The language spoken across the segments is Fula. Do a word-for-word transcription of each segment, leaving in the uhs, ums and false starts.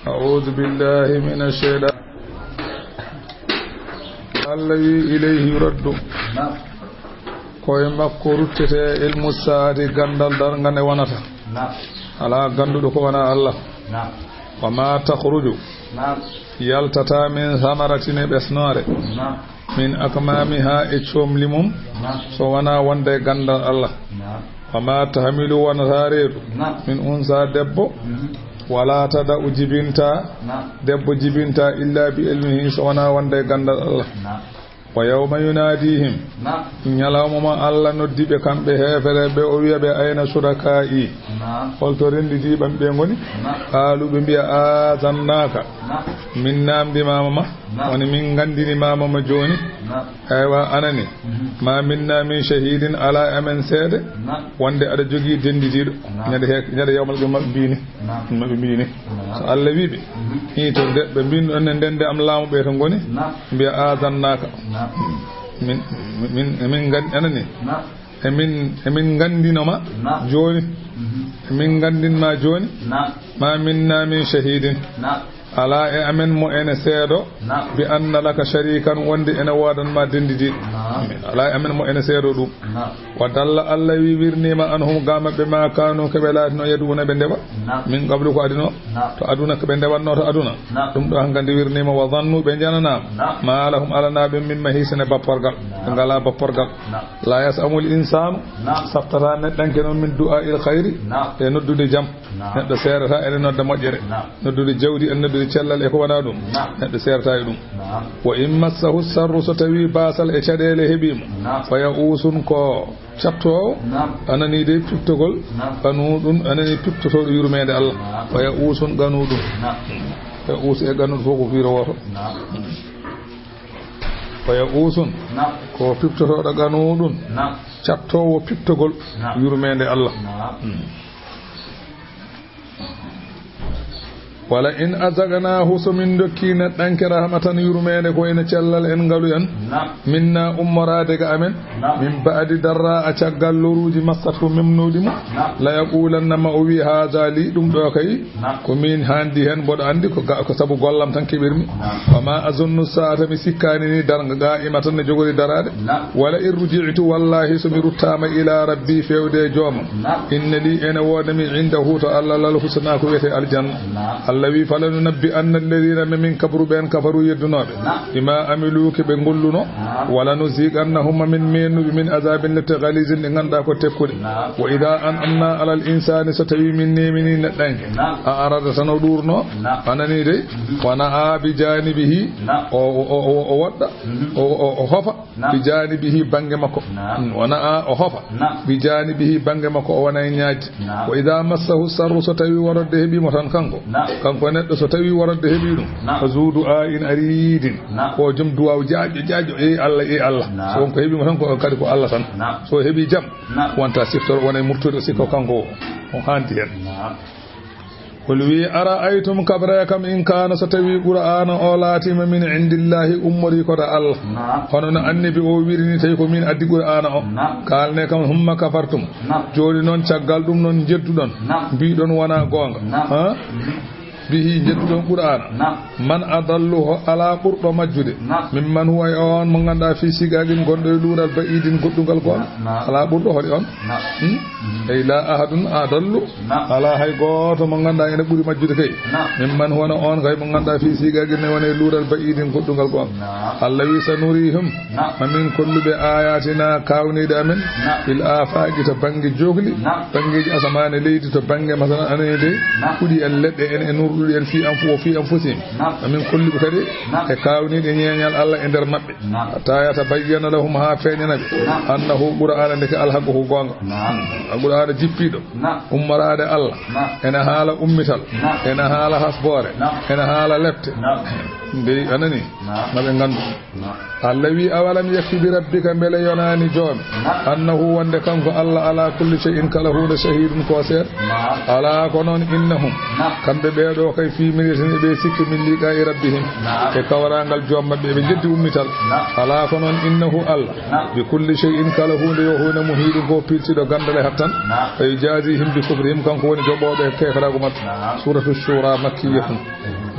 أعوذ بالله من الشيطان. الذي إليه يرد. Ko e makko ruttete ilmu saati, ganndal darnga nde wonata. Alaa gannduɗo ko wonaa Allah. وما تخرج. Yaltataa min samaratin e ɓesnoore. من أكمامها e coomli mum. So wonaa wonde e ganndal Allah. وما تحمل wonata reedu. من أنثى debbo. ولا تضع jibinta. Debbo jibinta إلا بعلمه so wonaa wonde e ganndal Allah. ويوم يناديهم. Ñalawma mo Allah noddi ɓe kamɓe heefereɓe, o wiya ɓe, أين شركائي. Holto rennditiiɓe am ɓe ngoni. قالوا ɓe mbiya, آذناك. Min naamndimaama ma. Woni min nganndinimaama ma jooni. Eywa, anani. ما منا من شهيد alaa e amen seede. Wonde aɗa jogii dennditiiɗo. Ñande he-, ñande yawmal qiyamah maɓɓe mbiini. Maɓɓe mbiini. So Allah wii ɓe. Hii to nde, ɓe mbiin ɗon ne ndende am laamu ɓe to ngoni. Mbiya, آذناك. Min, min, min ngan-, anani. Emin, emin nganndino ma jooni. Emin nganndin ma jooni. ما منا من شهيد. Alaa e amen mo ene seedo. بأن لك شريكا wonde ene woodan ma dennditiiɗo. Alaa e amen mo ene seedo ɗum. وضل Allah wi wirniima عنهم ga maɓɓe ما كانوا ko ɓe laatino يدعون ɓe ndewa. من قبل ko adino. To aduna ko ɓe ndewatno to aduna. Ɗum ɗo hankadi wirniima وظنوا ɓe njananaama. ما لهم alana ɓe من محيص e bapporgal. Ɓe ngalaa bapporgal. لا يسأم الإنسان. Saftata neɗɗanke noon من دعاء الخير. E noddude jam. Neɗɗo seerata ene nodda moƴƴere. Noddude jawdi, en noddude cellal e ko wonaa ɗum. Neɗɗo seerata e ɗum. وإن مسه الشر so tawi baasal e caɗeele heɓii mo. فيئوس ko cattoowo. Anani de pittogol. قنوط anani pittotooɗo yurmeende Allah. فيئوس قنوط. Ya'uus e قنوط fof ko fiiro wooto. فيئوس ko pittotooɗo قنوط. Cattoowo pittogol yurmeende Allah. ولئن أذقناه so min dokkii neɗɗanke رحمة yurmeende ko ene cellal en ngalu en. منا ummoraade ga amen. من بعد ضراء caggal loruuji مسته memnooɗi mo. ليقولن ma o wi هذا لي ɗum ɗo kay. Ko min haandi heen, mboɗo anndi ko ga-, ko sabu gollam tan keɓirmi. وما أظن الساعة mi sikkaani ni darnga قائمة ne jogori daraade. ولئن رجعت wallaahi so mi ruttaama إلى ربي feewde e joomam. إن لي ene woodani mi عنده to Allah للحسنى ko wiyetee aljanna. Allah wi فلننبئن الذين ma min kabru ɓeen كفروا yeddunooɓe. بما عملوا ko ɓe ngolluno. ولنذيقنهم ma min meennuɓe من عذاب lepte غليظ ɗe ngannduɗaa ko tekkuɗe. وإذا أنعمنا على الإنسان so tawi min neemini neɗɗanke. أعرض tan o ɗuurno. Anani de. ونأى بجانبه o, o, o, o, o woɗɗa. O, o, o hofa. بجانبه bannge makko. ونأى o hofa. بجانبه bannge makko o wona e ñaajde. وإذا مسه الشر so tawi worodde heɓii mo tan kanko. Kanko neɗɗo so tawi worodde heɓii ɗum. فذو دعاء عريض ko joom duwaaw jaaƴo jaaƴo, e Allah, e Allah. So won ko heɓii mo tan ko kadi ko Allah tan. So heɓii jam. Wonta siftoro wona e murtude o sikka kanko o, o haandi heen. Qul wi, أرأيتم kabree kam إن كان so tawi Qur'aana o laatiima من عند الله ummorii ko to Allah. Hono no annabi o wiri ni tawi ko min addi Qur'aana o. Kaalnee kam ثم كفرتم. Jooni noon caggal ɗum noon njedduɗon. Mbiɗon wonaa goonga. Ha? به njedduɗon Qur'aana. من أضل ho alaa ɓurɗo majjude. ممن هو e on mo ngannduɗaa في شقاق gonɗo e luural بعيد goɗɗungal goonga. Alaa ɓurɗo hoɗi on. Hmm? Ey لا أحد أضل. Alaa hay gooto mo ngannduɗaa ene ɓuri majjude kay. ممن هو on kay mo ngannduɗaa في شقاق ne woni e luural بعيد goɗɗungal goonga. Allah wi سنريهم. Ma min kollu ɓe آياتنا kaawniiɗe amen. في الآفاق to bannge jookli. Banngeeji asamaan e leydi to bannge masalan anani de. Kuɗi en leɗɗe en e nurɗuɗi en في أنف وفي أنفسهم. Ma min kollu ɓe kadi e kaawniiɗe ñeeñal Allah e nder maɓɓe. حتى يتبين لهم haa feeñana ɓe. أنه Qur'aana ndeke الحق ko goonga. Qur'aana jippiiɗo. Ummoraade Allah. Ena haala ummital. Ena haala hasboore. Ena haala lepte. Ndey anani. Ma ɓe nganndu. Allah wi, أولم يكف بربك mbele yonaani joom. أنه wonde kanko Allah على كل شيء kala huunde شهيد ko seeɗa. Alaa ko noon إنهم. Kamɓe ɓee ɗoo kay في مرية eɓe sikki من لقاء ربهم. E kawraangal joom maɓɓe eɓe njeddi ummital. Alaa ko noon إنه Allah. بكل شيء kala huunde yo huunde محيط ko piltiiɗo ganndal e hattan. فيجازيهم بكفرهم kanko woni joɓooɓe keeferaagu maɓɓe. سورة الشورى مكية.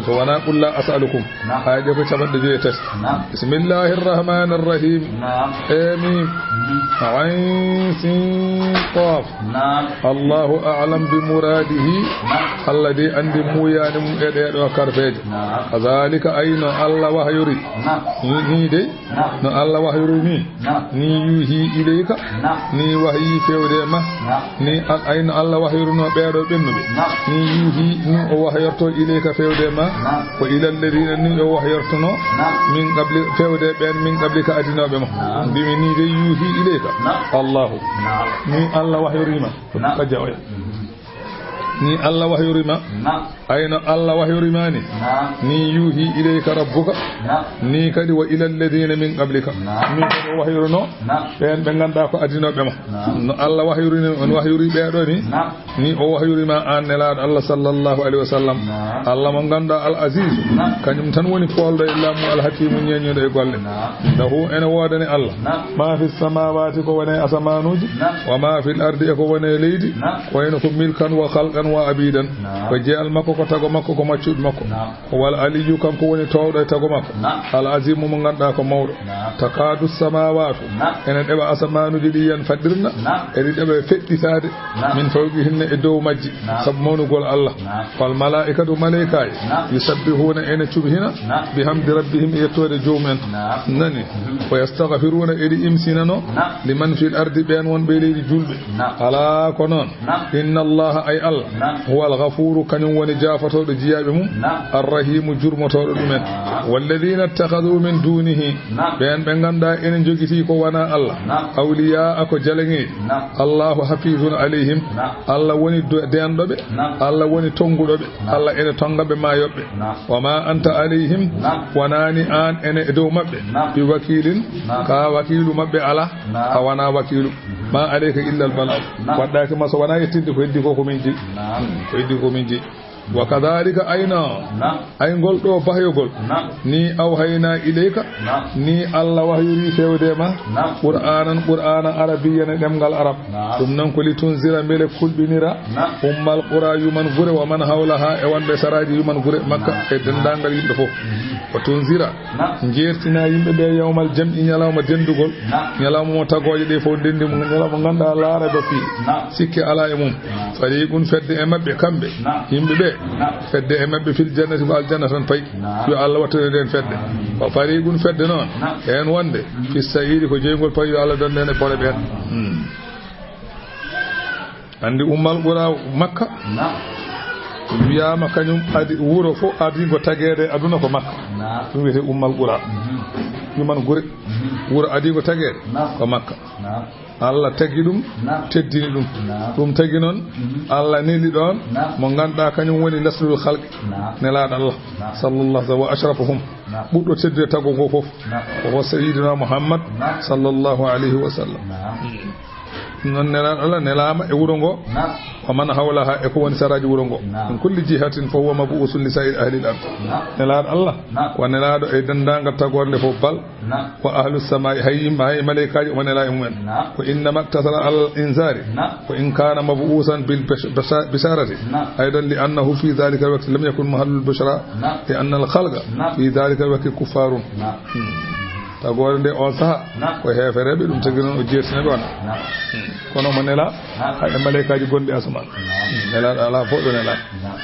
Ko wona qul la as'alukum. Naam. Aya ɗe ko capanɗe joyi e tati. Naam. Bismillahir rahmanir rahim. Naam. Amin. Mhm. Ayn sin qaf. Naam. Allahu a'lam bi muradihi. Naam. Allah de andi muyani mum e ɗe ɗo karfeje. Naam. Kazalika ayno Allah wahyori. Naam. Ni, ni de. Naam. No Allah wahyori ni. Naam. Ni yuhi ilayka. Naam. Ni wahyi fewde ma. Naam. Ni al-, ayno Allah wahyoruno ɓeeɗo ɓennuɓe. Naam. Ni yuhi, ni o wahyorto ilayka fewde ma. Naam. Wa ila alladhina ni o wahyortuno. Naam. Min qabli fewde ɓen min qablika adinoɓe ma. Naam. Mbimi ni de yuhi ilayka. Naam. Allahu. Naam. Ni Allah wahyorima. Naam. Kajja oya. Mhm. Ni Allah wahyori ma. Naam. Ayno Allah wahyori ma ni. Naam. Ni yuhi ilayka rabbuka. Naam. Ni kadi wa ila alladhina min qablika. Naam. Ni kadi o wahyoruno. Naam. Ɓen ɓe ganduɗa ko adinoɓe ma. Naam. No Allah wahyori ni, on wahyori ɓeeɗo ni. Naam. Ni o wahyori ma an nelaɗo Allah sallallahu alaihi wasallam. Naam. Allah mo ganduɗa al aziz. Naam. Kañum tan woni polɗo e laamu al hakimu ñeñuɗo e golle. Naam. Lahu ene woodani Allah. Naam. Ma fi samawati ko woni e asamanuji. Naam. Wa ma fil ardi e ko woni e leydi. Naam. Ko wayno ko milkan wa khalqan wa abidan. Naam. Ko jeyal makko, ko tago makko, ko maccuɗo makko. Naam. Ko wal aliyyu, kanko woni towɗo e tago makko. Naam. Al azimu, mo ganduɗa ko mawɗo. Naam. Takadu samawatu. Naam. Ene ɗeɓa asamanuji ɗi yan faɗɗirna. Naam. Eɗi ɗeɓa feɗɗitade. Naam. Min fawqihinna e dow majji. Naam. Sabu mawnugol Allah. Naam. Wal malaikatu, malaikaji. Naam. Yusabbihuna, ene cuɓihina. Naam. Bihamdi rabbihim, e yettode joomum en. Naam. Nani. Mhm. Wa yastaghfiruna, eɗi imsinano. Naam. Liman fil ardi, ɓen wonɓe e leydi julɓe. Naam. Ala ko noon. Naam. Inna Allaha, ay Allah. Naam. Huwal ghafuru, kañum woni jaafotoɗo jiyaaɓe mum. Naam. Arrahimu, jurmotoɗo ɗumen. Naam. Walladhina ittakhadhu min dunihi. Naam. Ɓen ɓe ganduɗa ene jogiti ko wona Allah. Naam. Awliya ko jalaŋeeji. Naam. Allahu hafizun alayhim. Naam. Allah woni do-, denɗo ɓe. Naam. Allah woni tonguɗo ɓe. Naam. Allah ene tonga ɓe, ma yoɓɓe. Naam. Wa ma anta alayhim. Naam. Wonani an ene e dow maɓɓe. Naam. Bi wakilin. Naam. Ka wakilu maɓɓe ala. Naam. A wona wakilu. Mhm. Ma alayka illa al balagh. Naam. Waɗɗaki ma so wona yettinde ko heddi ko, ko min jeyi. Naam. Ko heddi ko min jeyi. Wa kadhalika ayna. Naam. Ay ngol ɗo bahyogol. Naam. Ni awhayna ilayka. Naam. Ni Allah wahyori fewde ma. Naam. Qur'anan, Qur'ana arabiyyan e ɗemngal arab. Naam. Ɗum noon ko li tunzira, mbele kulɓinira. Naam. Ummal qura, yuman gure, wa man hawlaha, e wonɓe saraji yuman gure Makka, naam, e dendagal yimɓe fof. Mhm. Wa tunzira. Naam. Jertina yimɓe ɓe yawmal jam'i, ñalawma dendugol. Naam. Ñalawma mo tagooje ɗe fof ndendi mo, ñalawma mo ganduɗa laara ba fii. Naam. Sikke ala e mum. Naam. Fariqun, fedde e maɓɓe kamɓe. Naam. Yimɓe ɓe. Naam. Fedde e maɓɓe fil jannati, ko aljanna tan payi. Naam. Yo Allah wattu en e nden fedde. Amin. Wa fariqun, fedde noon. Naam. Hen wonde. Mhm. Fi sa'iri, ko jeyngol payi, yo Allah donde en e pole ɓen. Hmm. Andi Ummal Qura Makka. Naam. Wiyama kañum adi wuro fof adigo tageede e aduna ko Makka. Naam. Ɗum wiyete Ummal Qura. Mhm. Yuman gure. Mhm. Wuro adigo tageede, naam, ko Makka. Naam. Allah tagi ɗum, naam, teddini ɗum. Naam. Ɗum tagi noon, mhm, Allah neli ɗon, naam, mo ganduɗa kañum woni laslul khalqi. Naam. Nelaɗo Allah, naam, sallallahu alaihi wa ashrafuhum. Naam. Ɓurɗo teddude tago ngo fof. Naam. Ko sayyidina Muhammad, naam, sallallahu alaihi wa sallam. Naam. Ɗum noon, nelaaɗo Allah nelaama e wuro ngo. Naam. Wa man hawlaha, e ko woni saraaji wuro ngo. Naam. Min kulli jihatin fa huwa mab'usun li sa'iri ahli al-ard. Naam. Nelaaɗo Allah, naam, ko nelaaɗo e denndaangal tagoore nde fof bal. Naam. Wa ahlu samaa'i, hay yimɓe, hay maleykaaji omo nelaa e mumen. Naam. Wa innama iktasara al inzari. Naam. Wa in kana mab'usan bil bash-, basha-, bisharati. Naam. Aydan li annahu fi dhalika al waqti lam yakun mahallul bushra. Naam. Li anna al khalqa, naam, fi dhalika al waqti kuffarun. Naam. Hmm. Tagoore nde on saha, naam, ko heefereɓe, ɗum tagi noon o jertinaɓe on. Naam. Hmm. Kono mo nela, naam, hay e maleykaaji gonɗi asamaan. Naam. Hmm. Nelaaɗo alaa fof ɗo nelaa. Naam.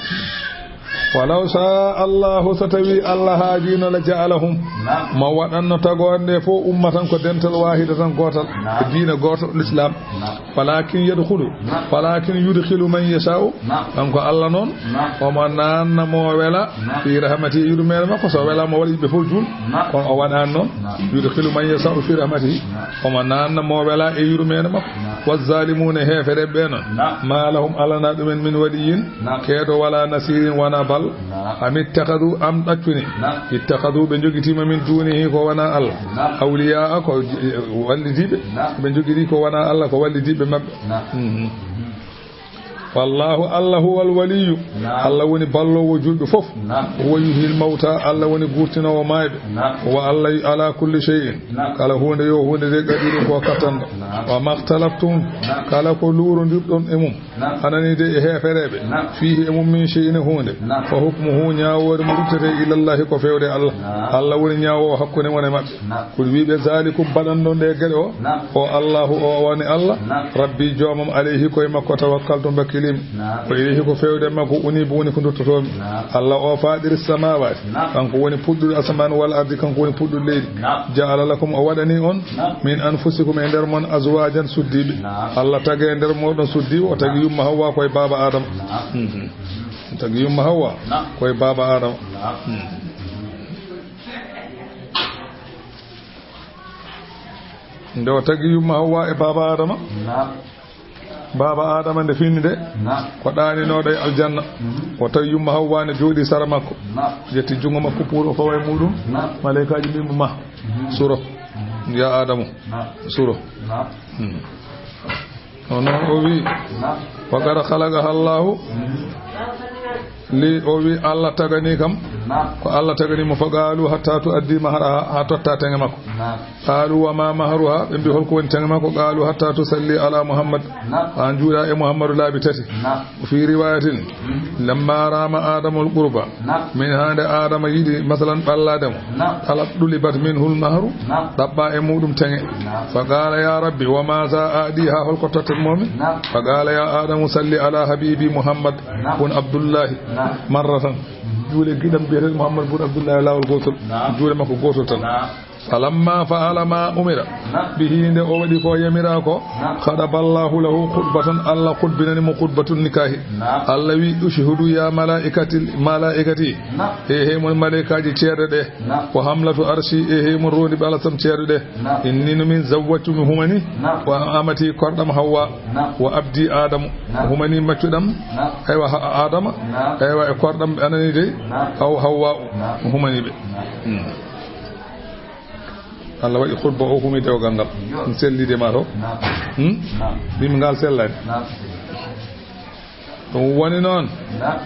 Walaw sha Allahu, so tawi Allah haajino, la ja'alahum, naam, mo waɗanno tagoore nde fof ummatan ko dental waahidatan gootal, naam, e diina gooto, l'islam. Naam. Walakin yadkhulu, naam, walakin yudkhilu man yasha'u. Naam. Kanko Allah noon, naam, omo naanna mo wela, naam, fi rahmati, yurmeende makko. So wela mo waɗa yimɓe fof juul, naam, kono o waɗaani noon. Naam. Yudkhilu man yasha'u fi rahmatihi. Naam. Omo naanna mo wela e yurmeende makko. Naam. Wazzalimuna, heefereɓe ɓe noon. Naam. Ma lahum, alana ɗumen, min waliyyin, naam, keedo, wala nasirin, wona bal. Naam. Am ittakhadhu, am ɗaccuni. Naam. Ittakhadhu, ɓe jogitima, min dunihi, ko wona Allah. Naam. Awliya, ko j-, wallidiɓe. Naam. Ɓe jogiti ko wona Allah, ko wallidiɓe maɓɓe. Naam. Mhm. Mhm. Wallahu, Allah huwal waliyyu. Naam. Allah woni balloowo julɓe fof. Naam. Huwa yuhyil mawta, Allah woni guurtinoowo maayɓe. Naam. Wa Allah ala kulli shay'in. Naam. Kala huunde yo huunde de qadiirun ko kattanɗo. Naam. Wa makhtalaftum, naam, kala ko luurondirɗon e mum. Naam. Anani de e heefereeɓe. Naam. Fiihi e mum min shay'in huunde. Naam. Fa hukmuhu, ñaawoore mo ruttete ilallahi ko feewde Allah. Naam. Allah woni ñaawoowo hakkunde mon e maɓɓe. Naam. Kul wiiɓe, zalikum, baɗanɗo nde geɗe o, naam, o Allahu, o woni Allah, naam, Rabbi, joomam, alayhi, koye makko, tawakkaltu, mbakkilimi. Naam. Wa ilayhi, ko feewde makko, unibu, woni ko duttotomi. Naam. Allah o faɗiri samawati, naam, kanko woni puɗɗuɗo asaman, wal ardi, kanko woni puɗɗuɗo leydi. Naam. Ja'ala lakum, o waɗani on, naam, min anfusikum, e nder mon, azwajan, suddiɓe. Naam. Allah tagi e nder moɗon suddiɓe, o tagi yumma Hawwa koye baaba Adama. Naam. Mhm. O tagi yumma Hawwa, naam, koye baaba Adama. Naam. Mhm. Nde o tagi yumma Hawwa e baaba Adama, naam, baaba Adama nde fini de, naam, ko ɗaninooɗo e aljanna. Mhm. O tawi yumma Hawwa ne jooɗi sara makko. Naam. Ƴetti junngo makko puuro fawa e muɗum. Naam. Malaykaaji mbi mo, mah, mhm, suro. Mhm. Ya Adamu. Naam. Suro. Naam. Hmm. O noon o wi, naam, wa qad khalaqaha Allahu, mhm, li, o wi Allah tagani kam, naam, ko Allah tagani mo, fa qalu hatta tuaddi mahraha, ha totta teŋe makko. Naam. Qalu wa ma mahruha, ɓe mbi holko woni teŋe makko, qalu hatta tusalli ala Muhammad, naam, ha juuɗa e Muhammadu laabi tati. Naam. Wa fi riwayatin, mhm, lamma rama Adamul qurba, naam, min hande Adama yiɗi masalan ɓallaade mo. Naam. Talab, ɗulibat minhul mahru, naam, ɗaɓɓa e muɗum teŋe. Naam. Fa qala ya Rabbi, wa ma za a'di, ha holko tottan momi? Naam. Fa qala ya Adamu salli ala habibi Muhammad, naam, bun Abdullahi, naam, marratan. Juule giɗam biyeteɗo Muhammad bun Abdullahi, laawol gotol. Naam. Juule makko gotol tan. Naam. Falamma fa'ala ma umira, naam, bihi, nde o waɗi ko yamira ko, naam, khataballahu lahu khutbatan, Allah khutbinani mo khutbatun nikahi. Naam. Allah wi, ushhudu ya malaikati, malaikati, naam, e he mon malaikaaji ceerɗe ɗe. Naam. Wa hamlatu arshi, e he mon rondi ɓe alasam ceerɗe ɗe. Naam. Inni, no min zawwajtu, mi humani. Naam. Wa amati, korɗam Hawwa. Naam. Wa abdi Adamu. Naam. Humani maccuɗam. Naam. Aywa, ha-, Adama. Naam. Aywa, e korɗam ɓe anani dey. Naam. Aw Hawwa. Naam. Humani ɓe. Naam. Hmm. Allah waɗi khutba o humi dewgal ngal. Yo. Ɗum sellide ma to. Naam. Hmm? Naam. Mbimi ngal sellani. Naam. Ɗum woni noon. Naam.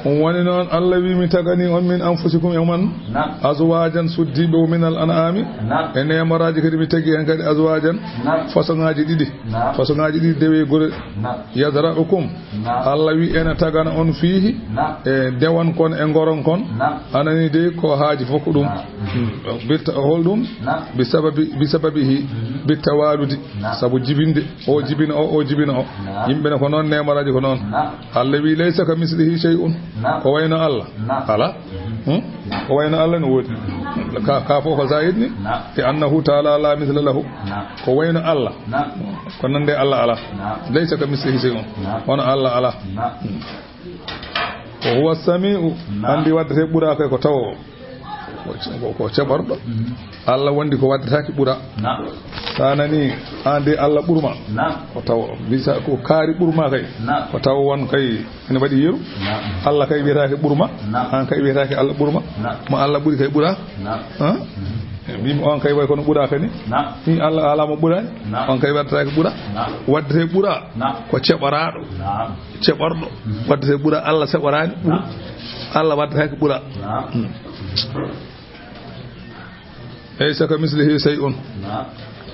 Ɗum woni noon, Allah wi, mi tagani on min anfusikum, e mon. Naam. Azwajan, suddiɓe, o minal an'ami. Naam. E neemoraji kadi mi tagi hen kadi azwajan. Naam. Façon ngaji ɗiɗi. Naam. Façon ngaji ɗiɗi dewe gure. Naam. Yazra'ukum. Naam. Allah wi ena tagana on fiihi. Naam. E dewan kon e ngoron kon. Naam. Anani de ko haaji fof ko ɗum. Naam. Hmm. Bitta-, holɗum? Naam. Bi sababi, bi sababihi. Mhm. Bitta waludi. Naam. Sabu jibinde. O jibina o, o jibina o. Naam. Yimɓe ne ko noon, neemoraji ko noon. Naam. Allah wi, laysa ka mislihi shay'un. Naam. Ko wayno Allah? Naam. Ala. Hmm? Ko wayno Allah no woodi. Ka, ka fof ko zaid ni. Naam. Li annahu ta'ala la misla lahu. Naam. Ko wayno Allah. Naam. Ko nande Allah ala. Naam. Laysa ka mislihi shay'un. Naam. Hono Allah ala. Naam. Hmm. Wa huwa sami'u. Naam. Andi waddete ɓura kay ko tawo. Ko, ko, ko ceɓorɗo. Mhm. Allah wondi ko waddataake ɓura. Naam. Sa nani, an de Allah ɓurma. Naam. Ko taw, bisa ko kaari ɓurma kay. Naam. Ko taw won kay ene waɗi yeru. Naam. Allah kay wiyetaake ɓurma. Naam. An kay wiyetaake Allah ɓurma. Naam. Mo Allah ɓuri kay ɓura. Naam. Ha? Mhm. Mbimi on kay way kono ɓura kani. Naam. Ni Allah ala mo ɓurani. Naam. On kay waddataake ɓura. Naam. Waddete ɓura. Naam. Ko ceɓoraaɗo. Naam. Ceɓorɗo. Mhm. Waddete ɓura, Allah seɓoraani ɓura. Naam. Allah waddataake ɓura. Naam. Hmm. Laysa ka mislihi shay'un. Naam.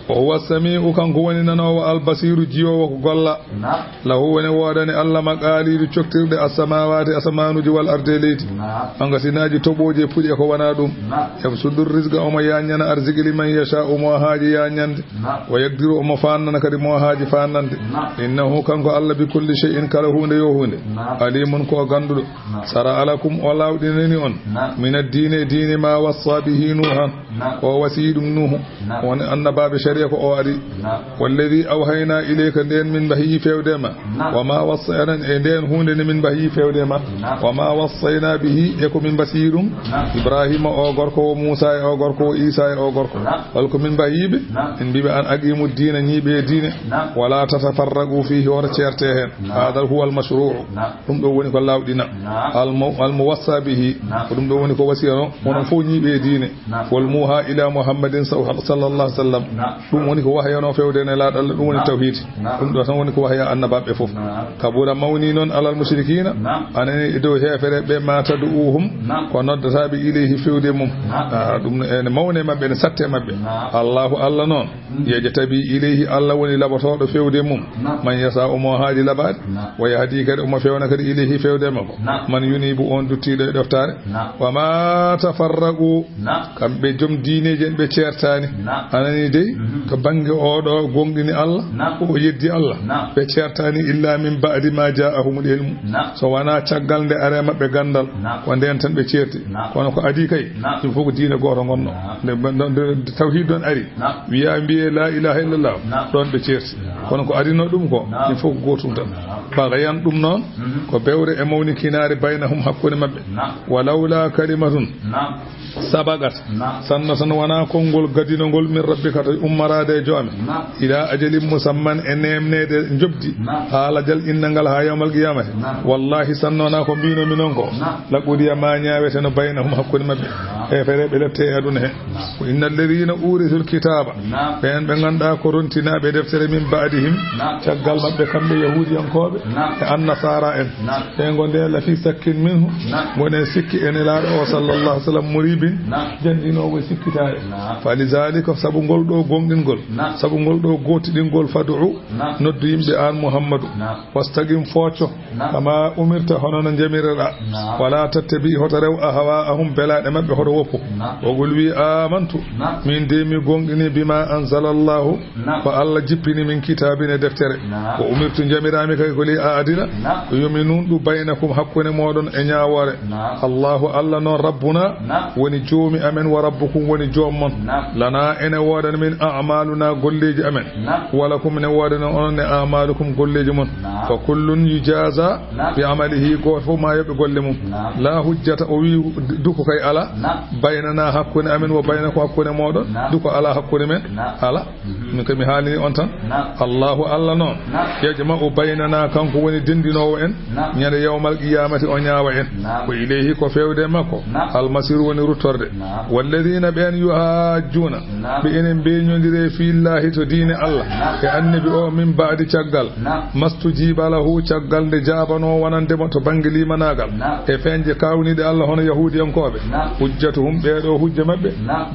Wa huwa sami'u, kanko woni nanoowo, al-basiru, jiyoowo ko golla. Naam. Lahu woni woodani Allah maqalidu coktirɗe as-samawati, asamaanuji, wal ardi, e leydi. Naam. Magasinaaji, toɓooji e puɗi e ko wonaa ɗum. Naam. Yabsutu rizqa, omo yaññana arziki, liman yasha'u, mo haaji yaññande. Naam. Wa yaqdiru, omo faannana kadi mo haaji faannande. Naam. Innahu, kanko Allah, bi kulli shay'in, kala huunde yo huunde. Naam. Alimun, ko o gannduɗo. Naam. Sara'a lakum, o laawɗinani on. Naam. Min ad-diini, e diine, ma wassa bihi Nuuhan. Naam. Ko o wasiyi ɗum Nuuhu. Naam. Won annabaaɓe shari'a ko o ari. Naam. Walladi awhayna ilayka, nden min mbahiyi fewde ma. Naam. Wa ma wassayna, e nden huunde nde min mbahiyi fewde ma. Naam. Wa ma wassayna bihi, e ko min mbasiyi ɗum. Naam. Ibrahima o gorko, o Muusa e o gorko, o Isa e o gorko. Naam. Hol ko min mbahiyi ɓe? Naam. Min mbiɓe an aqimu diina, ñiiɓe e diine. Naam. Wala tatafarraqu fihi, wota ceerte hen. Naam. Hada huwa al-mashru'u. Naam. Ɗum ɗo woni ko laawɗina. Naam. Al mu-, al muwassa bihi. Naam. Ko ɗum ɗo woni ko wasiya no. Naam. Onon fof ñiiɓe e diine. Naam. Wal muuha ila Muhammadin saw-, sallallahu alaihi wasallam. Naam. Ɗum woni ko wahyano fewde e Nelaaɗo Allah, ɗum woni tawhiid. Ɗum ɗo tan woni ko wahya annabaaɓe fof. Kabura mawni noon alal mushrikina, anani e dow heefereɓe ɓe, ma tad'uuhum, ko noddataaɓe ilayhi fewde mum. Ah, ɗum ene mawne maɓɓe, ene satte maɓɓe. Allahu Allah noon, yajtabi ilayhi, Allah woni laɓotooɗo fewde mum. Man yasa'u, mo haaji laɓaade. Wa yahdi, kadi omo fewna kadi ilayhi fewde makko. Man yunibu, on duttiiɗo e ɗoftaare. Wa ma tafarraqu, kamɓe joom diineeji en ɓe ceertaani. Anani dey, to bannge oɗo gonɗini Allah, o yeddi Allah, ɓe ceertaani illa min ba'di ma ja'ahumul ilmu. So wonaa caggal nde are maɓɓe ganndal, ko ndeen tan ɓe ceerti. Kono ko adii kay, ɗum fof ko diine gooto ngonno. Nde, nde, nde tawhiid ɗon ari, wiya mbiye la ilaha illallah, ɗon ɓe ceerti. Kono ko adino ɗum ko, ɗum fof ko gootum tan. Bagayan ɗum noon, ko bewre e mawnikinaare baynahum, hakkunde maɓɓe. Wa lawla kalimatun sabaqat, sanno tan wonaa konngol gadinongol min rabbika, to ummaraade e joome, ila ajalin musamman, e neemneede njoɓdi, haa lajal innangal haa yawmal qiyamati. Wallahi, sanno wonaa ko mbinomi noon ko, la qudiya, ma ñaaweteno baynahum, hakkunde maɓɓe. Heefereɓe lepte e aduna he. Ko inna alladhina urisul kitaba, ɓeen ɓe ngannduɗaa ko rontinaaɓe deftere, min ba'dihim, caggal maɓɓe kamɓe yahuudiyankooɓe e annasara en. Ɓe ngo nde la fi sakkin minhu, ngone sikki e Nelaaɗo o sallallahu alaihi wasallam, muribin, janɗinoowo e sikkitaare. Fa lidhalika, sabu ngol ɗo gonɗingol, sabu ngol ɗo gootiɗingol, fad'u, noddu yimɓe an Muhammadu, wastaqim, focco, kama umirta, hono no njamireɗa. Wala tattabi, hoto rew, ahwa'ahum, belaaɗe maɓɓe, hoto woppu. Wa qul, wi, amantu, min de mi gonɗini, bima anzalallahu, ko Allah jippini, min kitabin, e deftere. Wa umirtu, njamiraami kay ko li a'dila, ko yo mi nunɗu, baynakum, hakkunde moɗon e ñaawoore. Allahu Allah noon, rabbuna, woni joomi amen, wa rabbukum, woni joom mon. Lana, ene woodani min, a'maluna, golleeji amen. Wa lakum, ene woodani onon ne, a'malukum, golleeji mon. Fa kullun yujaza bi amalihi, gooto fof ma yoɓe golle mum. La hujjata, o wi, duko kay ala, baynana, hakkunde amen, wa baynakum, hakkunde moɗon, duko ala hakkunde men, ala. Min ko mi haalini on tan. Allahu Allah noon, yajma'u baynana, kanko woni denndinoowo en, ñande yawmal qiyamati o ñaawa en. Ko ilayhi, ko fewde makko, almasiru, woni ruttorde. Walladhina, ɓeen, yuhajjuna, ɓe enen mbeñondire, fillahi, to diine Allah e annabi o, min ba'di, caggal, mastujiba lahu, caggal nde jaabano wonande mo to bannge limanaagal e feñje kawniɗe Allah, hono yahuudiyankooɓe. Hujjatuhum, ɓeeɗo hujja maɓɓe,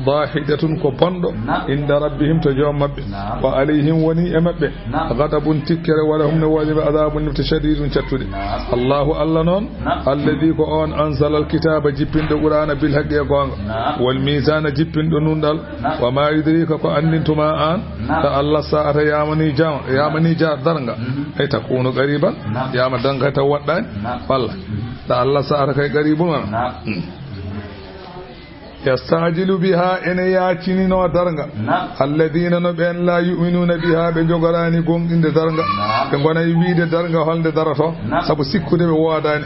dahidatun, ko bonɗo, inda rabbihim, to joom maɓɓe. Wa alayhim, woni e maɓɓe, ghadabun, tikkere, wa lahum, ne woodi ɓe, adabun, nifte, shadidun, cattuɗe. Allahu Allah noon, alladhi, ko on, anzala alkitaba, jippinɗo Qur'ana, bil haqqi, e goonga, wal mizana, jippinɗo nunɗal. Wa ma yudrika, ko anndintuma an, ta Allah sa'ata, yamani jam, yamani ja-, darnga, ay takunu qariban, yama darnga taw waɗɗani, walla ta Allah sa'ata kay qaribun, wala. Yasta'jilu biha, ene yaacinino darnga. Alladhina, no ɓeen, la yu'minuna biha, ɓe jogoraani gonɗinde darnga. Ɓe ngonay wiide darnga holnde daroto, sabu sikkude ɓe woodaani.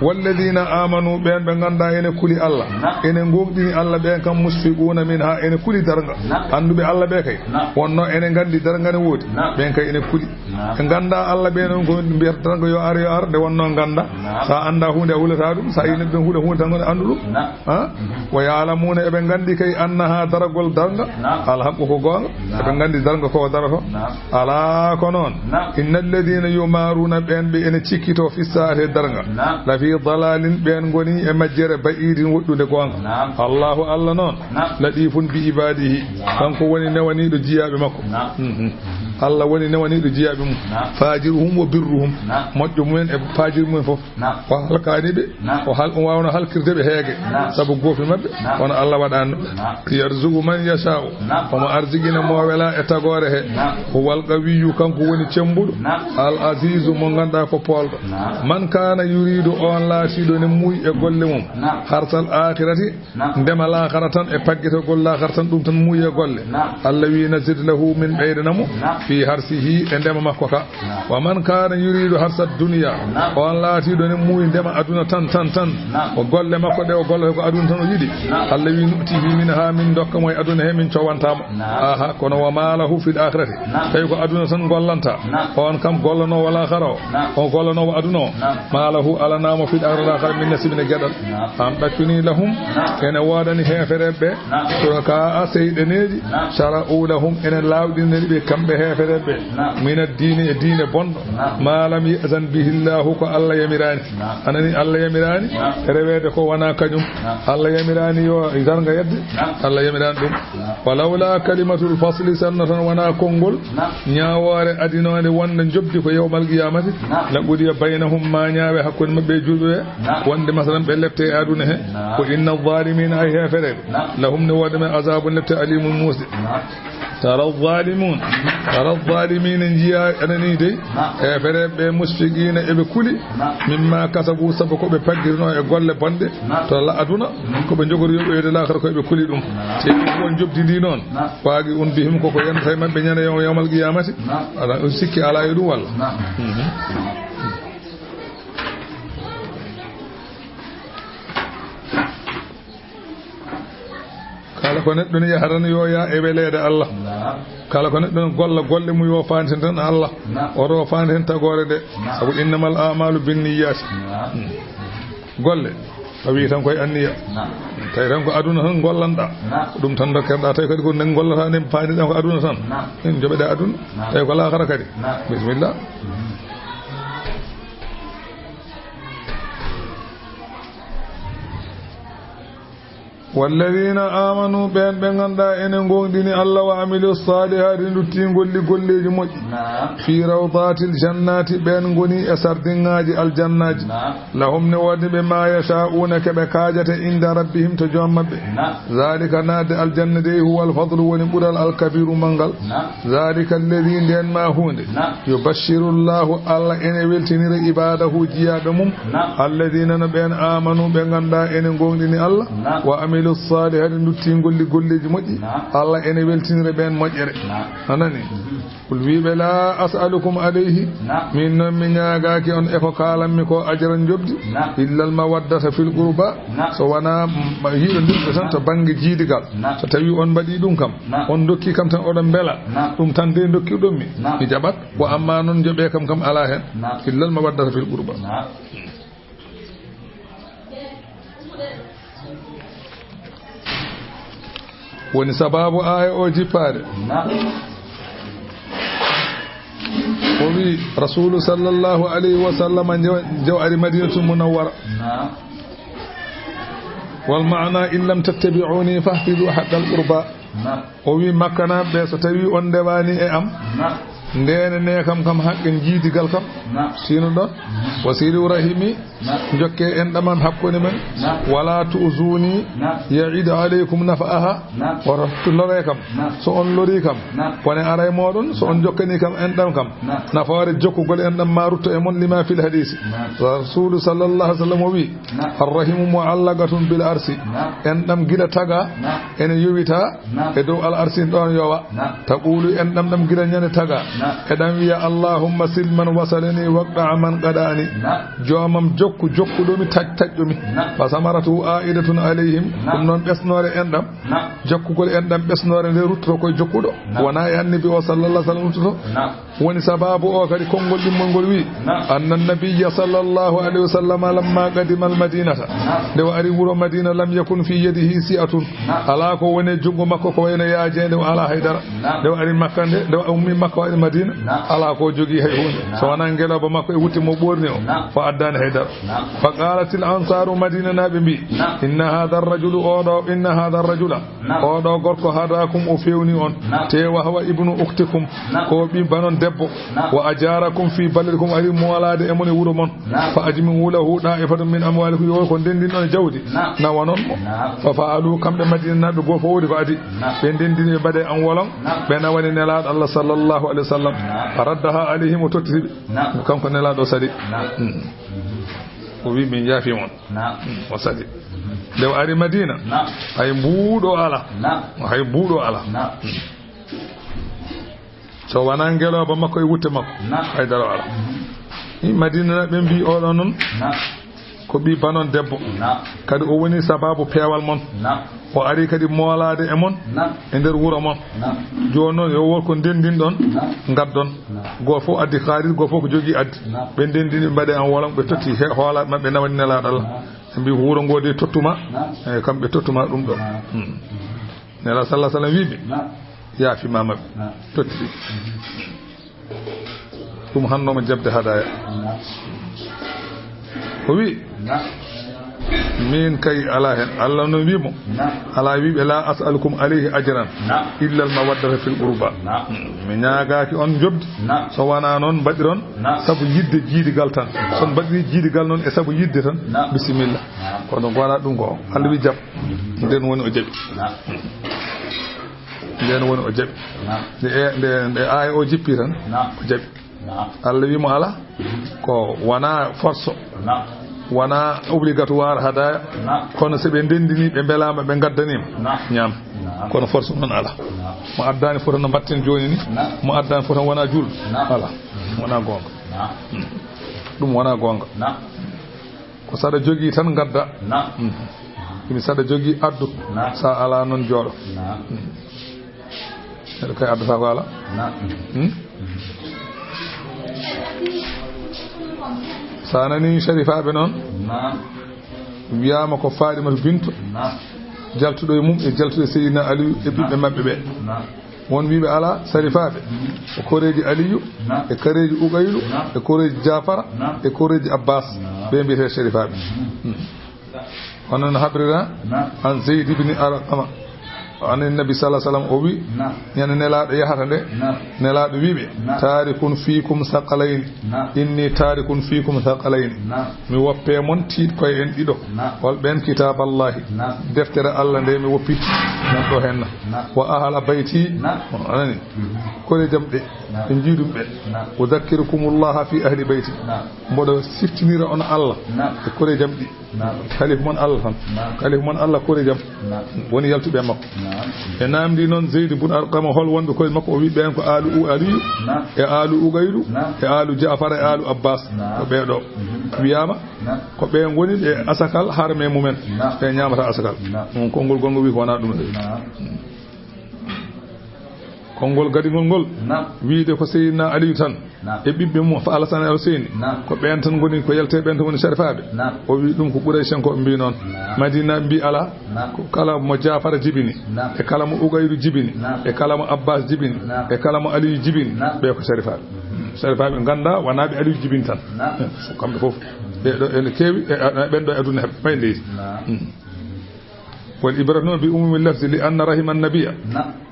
Walladhina amanu, ɓeen ɓe ngannduɗaa ene kuli Allah, ene gonɗini Allah, ɓeen kam, mushfiquna minha, ene kuli darnga. Annduɓe Allah ɓe kay, wonno ene nganndi darnga ne woodi, ɓeen kay ene kuli. Ɓe ngannda Allah ɓe noon ko mbiyata tan ko yo ar, yo ar, nde wonno ngannda. Sa annda huunde a hulata ɗum, sa yi neɗɗo hula huunde tan ko anndu ɗum. Ha? Wa ya'lamuna, eɓe nganndi kay, annaha, daragol darnga, al haqqu, ko goonga. Eɓe nganndi darnga ko daroto. Ala ko noon. Inna alladhina yumaruna, ɓeen ɓe ene cikkito, fi sa'ati, darnga, la fi dalalin, ɓeen ngoni e majjere, ba'idin, woɗɗunde goonga. Allahu Allah noon, latifun bi ibadihi, kanko woni newaniiɗo jiyaaɓe makko. Mhm. Allah woni newaniiɗo jiyaaɓe mum. Fajiruhum wa birruhum. Moƴƴo mumen e fajir mumen fof. O halkaani ɓe. O hal-, o waawno halkirde ɓe heege. Sabu goofi maɓɓe, kono Allah waɗaani ɗum. Yarzuqu man yasha'u. Omo arjigina mo wela e tagoore he. Huwal qawiyyu, kanko woni cembuɗo. Al azizu, mo ngannduɗaa ko poolɗo. Man kana yuridu, on laatiiɗo ne muuyi e golle mum. Harsal akhirati, ndema laakhara tan e paggetagol laakhara tan, ɗum tan muuyi e golle. Allah wi, nazid lahu, min ɓeydana mo, في حرثه e ndema makko ka. نعم. ومن كان يريد حرث الدنيا, نعم. On laatiiɗo ne muuyi ndema aduna tan, tan, tan. نعم. O golle makko ɗe o gollata ko aduna tan o yiɗi. نعم. Allah wi: نؤته منها, min dokka mo e aduna he, min cowanta mo. نعم. Aha, kono وما له في الآخرة. نعم. Tawi ko aduna tan gollanta. نعم. On kam gollanoowo laakhara o. نعم. O gollanoowo aduna o. نعم. ما له, alanaa mo في الآخرة, laakhara, من نصيب, ne geɗal. نعم. أم ɗaccunii لهم, نعم. Ene woodani heefereɓe ɓe, نعم. شركاء, seyɗeneeji, نعم. شرعوا لهم, ene laawɗinani ɓe kamɓe heefereɓe ɓe, نعم. من الدين, e diine bonɗo, نعم. ما لم يأذن به الله, ko Allah yamiraani. نعم. A nani, Allah yamiraani, نعم. Reweede ko wonaa kañum. نعم. Allah yamiraani yo zarga yedde. نعم. Allah yamiraani ɗum. نعم. ولولا كلمة الفصل, sinno tan wonaa konngol, نعم. Ñaawoore adinoonde wonde njoɓdi ko يوم القيامة. نعم. لقضي بينهم, ma ñaawe hakkunde maɓɓe e juulɓe ɓe. نعم. Wonde masalan ɓe lepte e aduna he. نعم. وإن الظالمين, ay heefereɓe. نعم. لهم, ne woodi men, عذاب, lepte, أليم, muusde. نعم. ترى الظالمون, ترى الظالمين, njiya, a nani dey. نعم. Heefereɓe ɓe مشفقين, eɓe kuli. نعم. مما كسبوا, sabu ko ɓe paggirinoo e golle bonɗe. نعم. To la aduna, نعم. Ko ɓe jogori yoɓoyde laakhara, ko eɓe kuli ɗum. نعم. Te ɗum ko njoɓdi ndi noon. نعم. واقع بهم, koko yonata e maɓɓe ñande يوم القيامة. نعم. Ala, on sikki alaa e ɗum walla? نعم. Mhm. Kala ko neɗɗo ne yaha tan yo yaa e weleede Allah. Naam. Kala ko neɗɗo ne golla golle mum yo faantin tan Allah. Naam. Oto faantin tagoore nde. Naam. Sabu إنما الأعمال بالنيات. Naam. Hmm. Golle, a wii tan koye anniya. Naam. Tawi tan ko aduna tan gollanɗa. Naam. Ko ɗum tan dokkerɗa. Tawi kadi ko nde gollata nde paaniɗa ko aduna tan. Naam. Min joɓeɗa aduna. Naam. Tawi ko laakhara kadi. Naam. Bismillah. Mhm. والذين آمنوا, ɓeen ɓe ngannduɗaa ene ngoongɗini Allah, وعملوا الصالحات, nduttii ngolli golleeji moƴƴi. Naam. في روضات الجنات, ɓeen ngoni e sardiŋaaji aljannaaji. Naam. لهم, ne woodi ɓe, ما يشاءون, ko ɓe kaajata, عند ربهم, to joom maɓɓe. Naam. ذلك, naatde aljanna dey, هو الفضل, woni ɓural, الكبير, manngal. Naam. ذلك الذي, ndeen maa huunde. Naam. يبشر الله, Allah ene weltinira, عباده, jiyaaɓe mum. Naam. الذين, no ɓeen, آمنوا, ɓe ngannduɗaa ene ngoongɗini Allah. Naam. وعملوا الصالحات, nduttii ngolli golleeji moƴƴi. Naam. Allah ene weltinira ɓeen moƴƴere. Naam. A nani? Mhm. قل, wii ɓe, لا أسألكم عليه, Naam. Miin noon mi ñaagaaki on e ko kaalanmi ko, أجرا, njoɓdi, Naam. إلا المودة في القربى, Naam. So wonaa, mm, yiɗondirde tan to bannge jiidigal. Naam. So tawii on mbaɗii ɗum kam, Naam. On ndokkii kam tan, oɗon mbela, Naam. Ɗum tan de ndokkirɗon mi, Naam. Mi jaɓat. Wa ammaa noon njoɓee kam kam alaa heen. Naam. إلا المودة في القربى. Naam. Woni sabaabu aaya o jippaade. Naam. O wii, Rasuulu sallallahu alayhi wa sallam, nde o, nde o ari Madiinatul Munawwara. Naam. والمعنى: إن لم تتبعوني فاحفظوا حق القربى. Naam. O wii, Makkanaaɓe ɓe, so tawii on ndewaani e am, Naam. Ndeenanee kam kam haqqe jiidigal kam. Naam. Sinuɗon, Mhm. وصلوا رحمي, Naam. Njokkee enɗam am hakkunde men. Naam. ولا تؤذوني, Naam. يعد عليكم نفعها. Naam. Wota loree kam. Naam. So on lorii kam, Naam. Bone aray mooɗon. So on Naam. Jokkanii kam enɗam kam, Naam. Nafoore jokkugol enɗam ma rutto e mon, لما في الحديث. Naam. Rasuulu sallallahu alayhi wa sallam o wii, Naam. الرحم معلقة بالعرش. Naam. Enɗam gila taga, Naam. Ene yowita, Naam. E dow al arsi ɗon yowa. Naam. تقول, enɗam ɗam gila ñande taga. Naam. Eɗam wiya, اللهم صل من وصلني واقطع من قطعني. Naam. Joomam, jokku jokkuɗo mi, taƴ taƴɗo mi. Naam. فثمرته عائدة عليهم. Naam. Ɗum noon ɓesnoore enɗam. Naam. Jokkugol enɗam ɓesnoore nde ruttoto koye jokkuɗo. Naam. Wonaa e Annabi o sallallahu alayhi wa sallam ruttoto. Naam. Woni sabaabu o kadi konngol ɗimmol ngol wii, Naam. أن النبي صلى الله عليه وسلم لما قدم المدينة. Naam. Nde o ari wuro Madiina, لم يكن في يده سعة. Naam. Alaa ko woni e junngo makko ko wayno yaajeende, o alaa hay dara. Naam. Nde o ari Makka nde, nde o ummi Makka o ari Madiina, Naam. Alaa ko jogii hay huunde. Naam. So wonaa ngelooba makko e wutte mo ɓoorni o, Naam. O addaani hay dara. Naam. فقالت الأنصار, Madiinanaaɓe mbii, Naam. إن هذا الرجل, oɗo, إن هذا الرجل, Naam. Oɗo gorko, هداكم, o feewni on. Naam. Te وهو ابن أختكم, Naam. Ko ɓiɓɓe mon debbo. Naam. وأجاركم في بلدكم, ari moolaade e mon e wuro mon. Naam. فأجمعوا له طائفة من أموالكم, yo ko ndenndin ɗon e jawdi. Naam. Nawanon mo. Naam. ففعلوا, kamɓe Madiinanaaɓe, goo fof waɗi ko adii. Naam. Ɓe ndenndini, ɓe mbaɗi enveloppe. Naam. Ɓe nawani Nelaaɗo Allah sallallahu alayhi wa sallam. Naam. فردها عليهم, o tottiti ɓe. Naam. Kanko Nelaaɗo o sali. Naam. Mm. O wii, min yaafii mon. Naam. Mm, o sali. Nde o ari Madiina, Naam. Hay mbuuɗo alaa. Naam. Hay mbuuɗo alaa. Naam. Mm. So wonaa ngelooba makko e wutte makko, hay dara o alaa. Madina na ɓe mbii, "Oɗo noon ko ɓii banon debbo, kadi o woni sababu peewal mon. O ari kadi moolaade e mon e nder wuro mon. Jooni noon, yo won ko ndenndin ɗon, ngaddon." Gooto fof addi kaalis, gooto fof ko jogii addi. Ɓe ndenndini, ɓe mbaɗi en wolon, ɓe totti he hoolaaɓe maɓɓe, nawani Nelaaɗo Allah. Ɓe mbii, "Wuro ngo de tottuma, e kamɓe tottuma ɗum ɗo." Hmm. Nelaaɗo sallallahu alaihi wasallam wii ɓe, "Yaafi ma maɓɓe, totti ɗi." Ɗum hannooma jaɓde hadaya. O wi, "Min kay alaa heen." Allah noon wi mo, "Alaa wiiɓe, la as'alukum alayhi ajran illa al mawaddata fil qurba." Mi ñaagaaki on njoɓdi, so wonaa noon mbaɗiron sabu yiɗde jiidigal tan. So on mbaɗiri jiidigal noon e sabu yiɗde tan, bisimilla. Kono wonaa ɗum ko Allah wi jaɓ. Ndeen woni o jaɓi. Ndeen woni o jaɓi. Nde, e, nde, nde aaya o jippi tan, o jaɓi. Allah wi mo alaa, ko wonaa force, wonaa obligatoire hadaya, kono so ɓe ndenndini, ɓe mbelaama, ɓe ngaddaniima, ñaam. Kono force noon alaa. Mo addaani fota no mbatten jooni ni, mo addaani fota wonaa juulɗo. Alaa, wonaa goonga. Hmm. Ɗum wonaa goonga. Ko saɗa jogii tan ngadda. Hmm. Ɗum saɗa jogii addu. Sa alaa noon jooɗo. Hmm. Neɗɗo kay addata ko alaa. Hmm? Sa nani sharifaaɓe noon, wiyaama ko Fatimatu Bintu, jaltuɗo e mum e jaltuɗo e Seydina Aliyu e ɓiɓɓe maɓɓe ɓe. Won wiiɓe alaa, sarifaaɓe. E koreeji Aliyu, e koreeji Uqaylu, e koreeji Jaafara, e koreeji Abbas. Ɓe mbiyetee sarifaaɓe. Hmm. Hono no habrira an Zayd ibn Arqama. An Nabi sallallahu alaihi wasallam o wi, ñande Nelaaɗo yahata nde, Nelaaɗo wiiɓe, "Tarikun fiikum saqalayni, inni tarikun fiikum saqalayni." Mi woppe mon tiiɗ koye en ɗiɗo. Hol ɓeen? Kitaaballahi, deftere Allah nde mi woppi, nan ɗo henna. Wa ahla bayti, anani, kore jam ɗe, ɓe njiidum ɓe. Udhakkirukumullaha fi ahli bayti. Mboɗo siftinira on Allah e kore jam ɗi. Kalifu mon Allah tan. Kalifu mon Allah kore jam. Woni yaltuɓe e makko. Ɓe namdi noon Zeydi bun Arqama hol wonɓe koye makko, o wi ɓeen ko aalu U-, Aliyu, e aalu Uqaylu, e aalu Jaafar, e aalu Abbas. Ko ɓee ɗo. Wiyaama, ko ɓe ngoni ɓe asakal harme mumen. Ɓe ñaamata asakal. Ɗum konngol gonngol wi ko wonaa ɗum. Konngol gadingol ngol, wiide ko Seydina Aliyu tan, e ɓiɓɓe mum, fa Alasan e Alseyni, ko ɓeen tan ngoni, ko yaltee ɓeen tan ngoni sarifaaɓe. O wi ɗum ko Quraysh en ko ɓe mbii noon. Madina mbii alaa, ko kala mo Jaafara jibini, e kala mo Uqaylu jibini, e kala mo Abbas jibini, e kala mo Aliyu jibini, ɓe ko sarifaaɓe. Sarifaaɓe nganndaa wonaa ɓe Aliyu jibini tan. Kamɓe fof. Ɓe ɗo ene keewi, e, e, ɓeen ɗo e aduna heɓ, ɓay leydi. Hmm. Wal ibratu noon bi umumi lafzi, li anna rahima annabiya.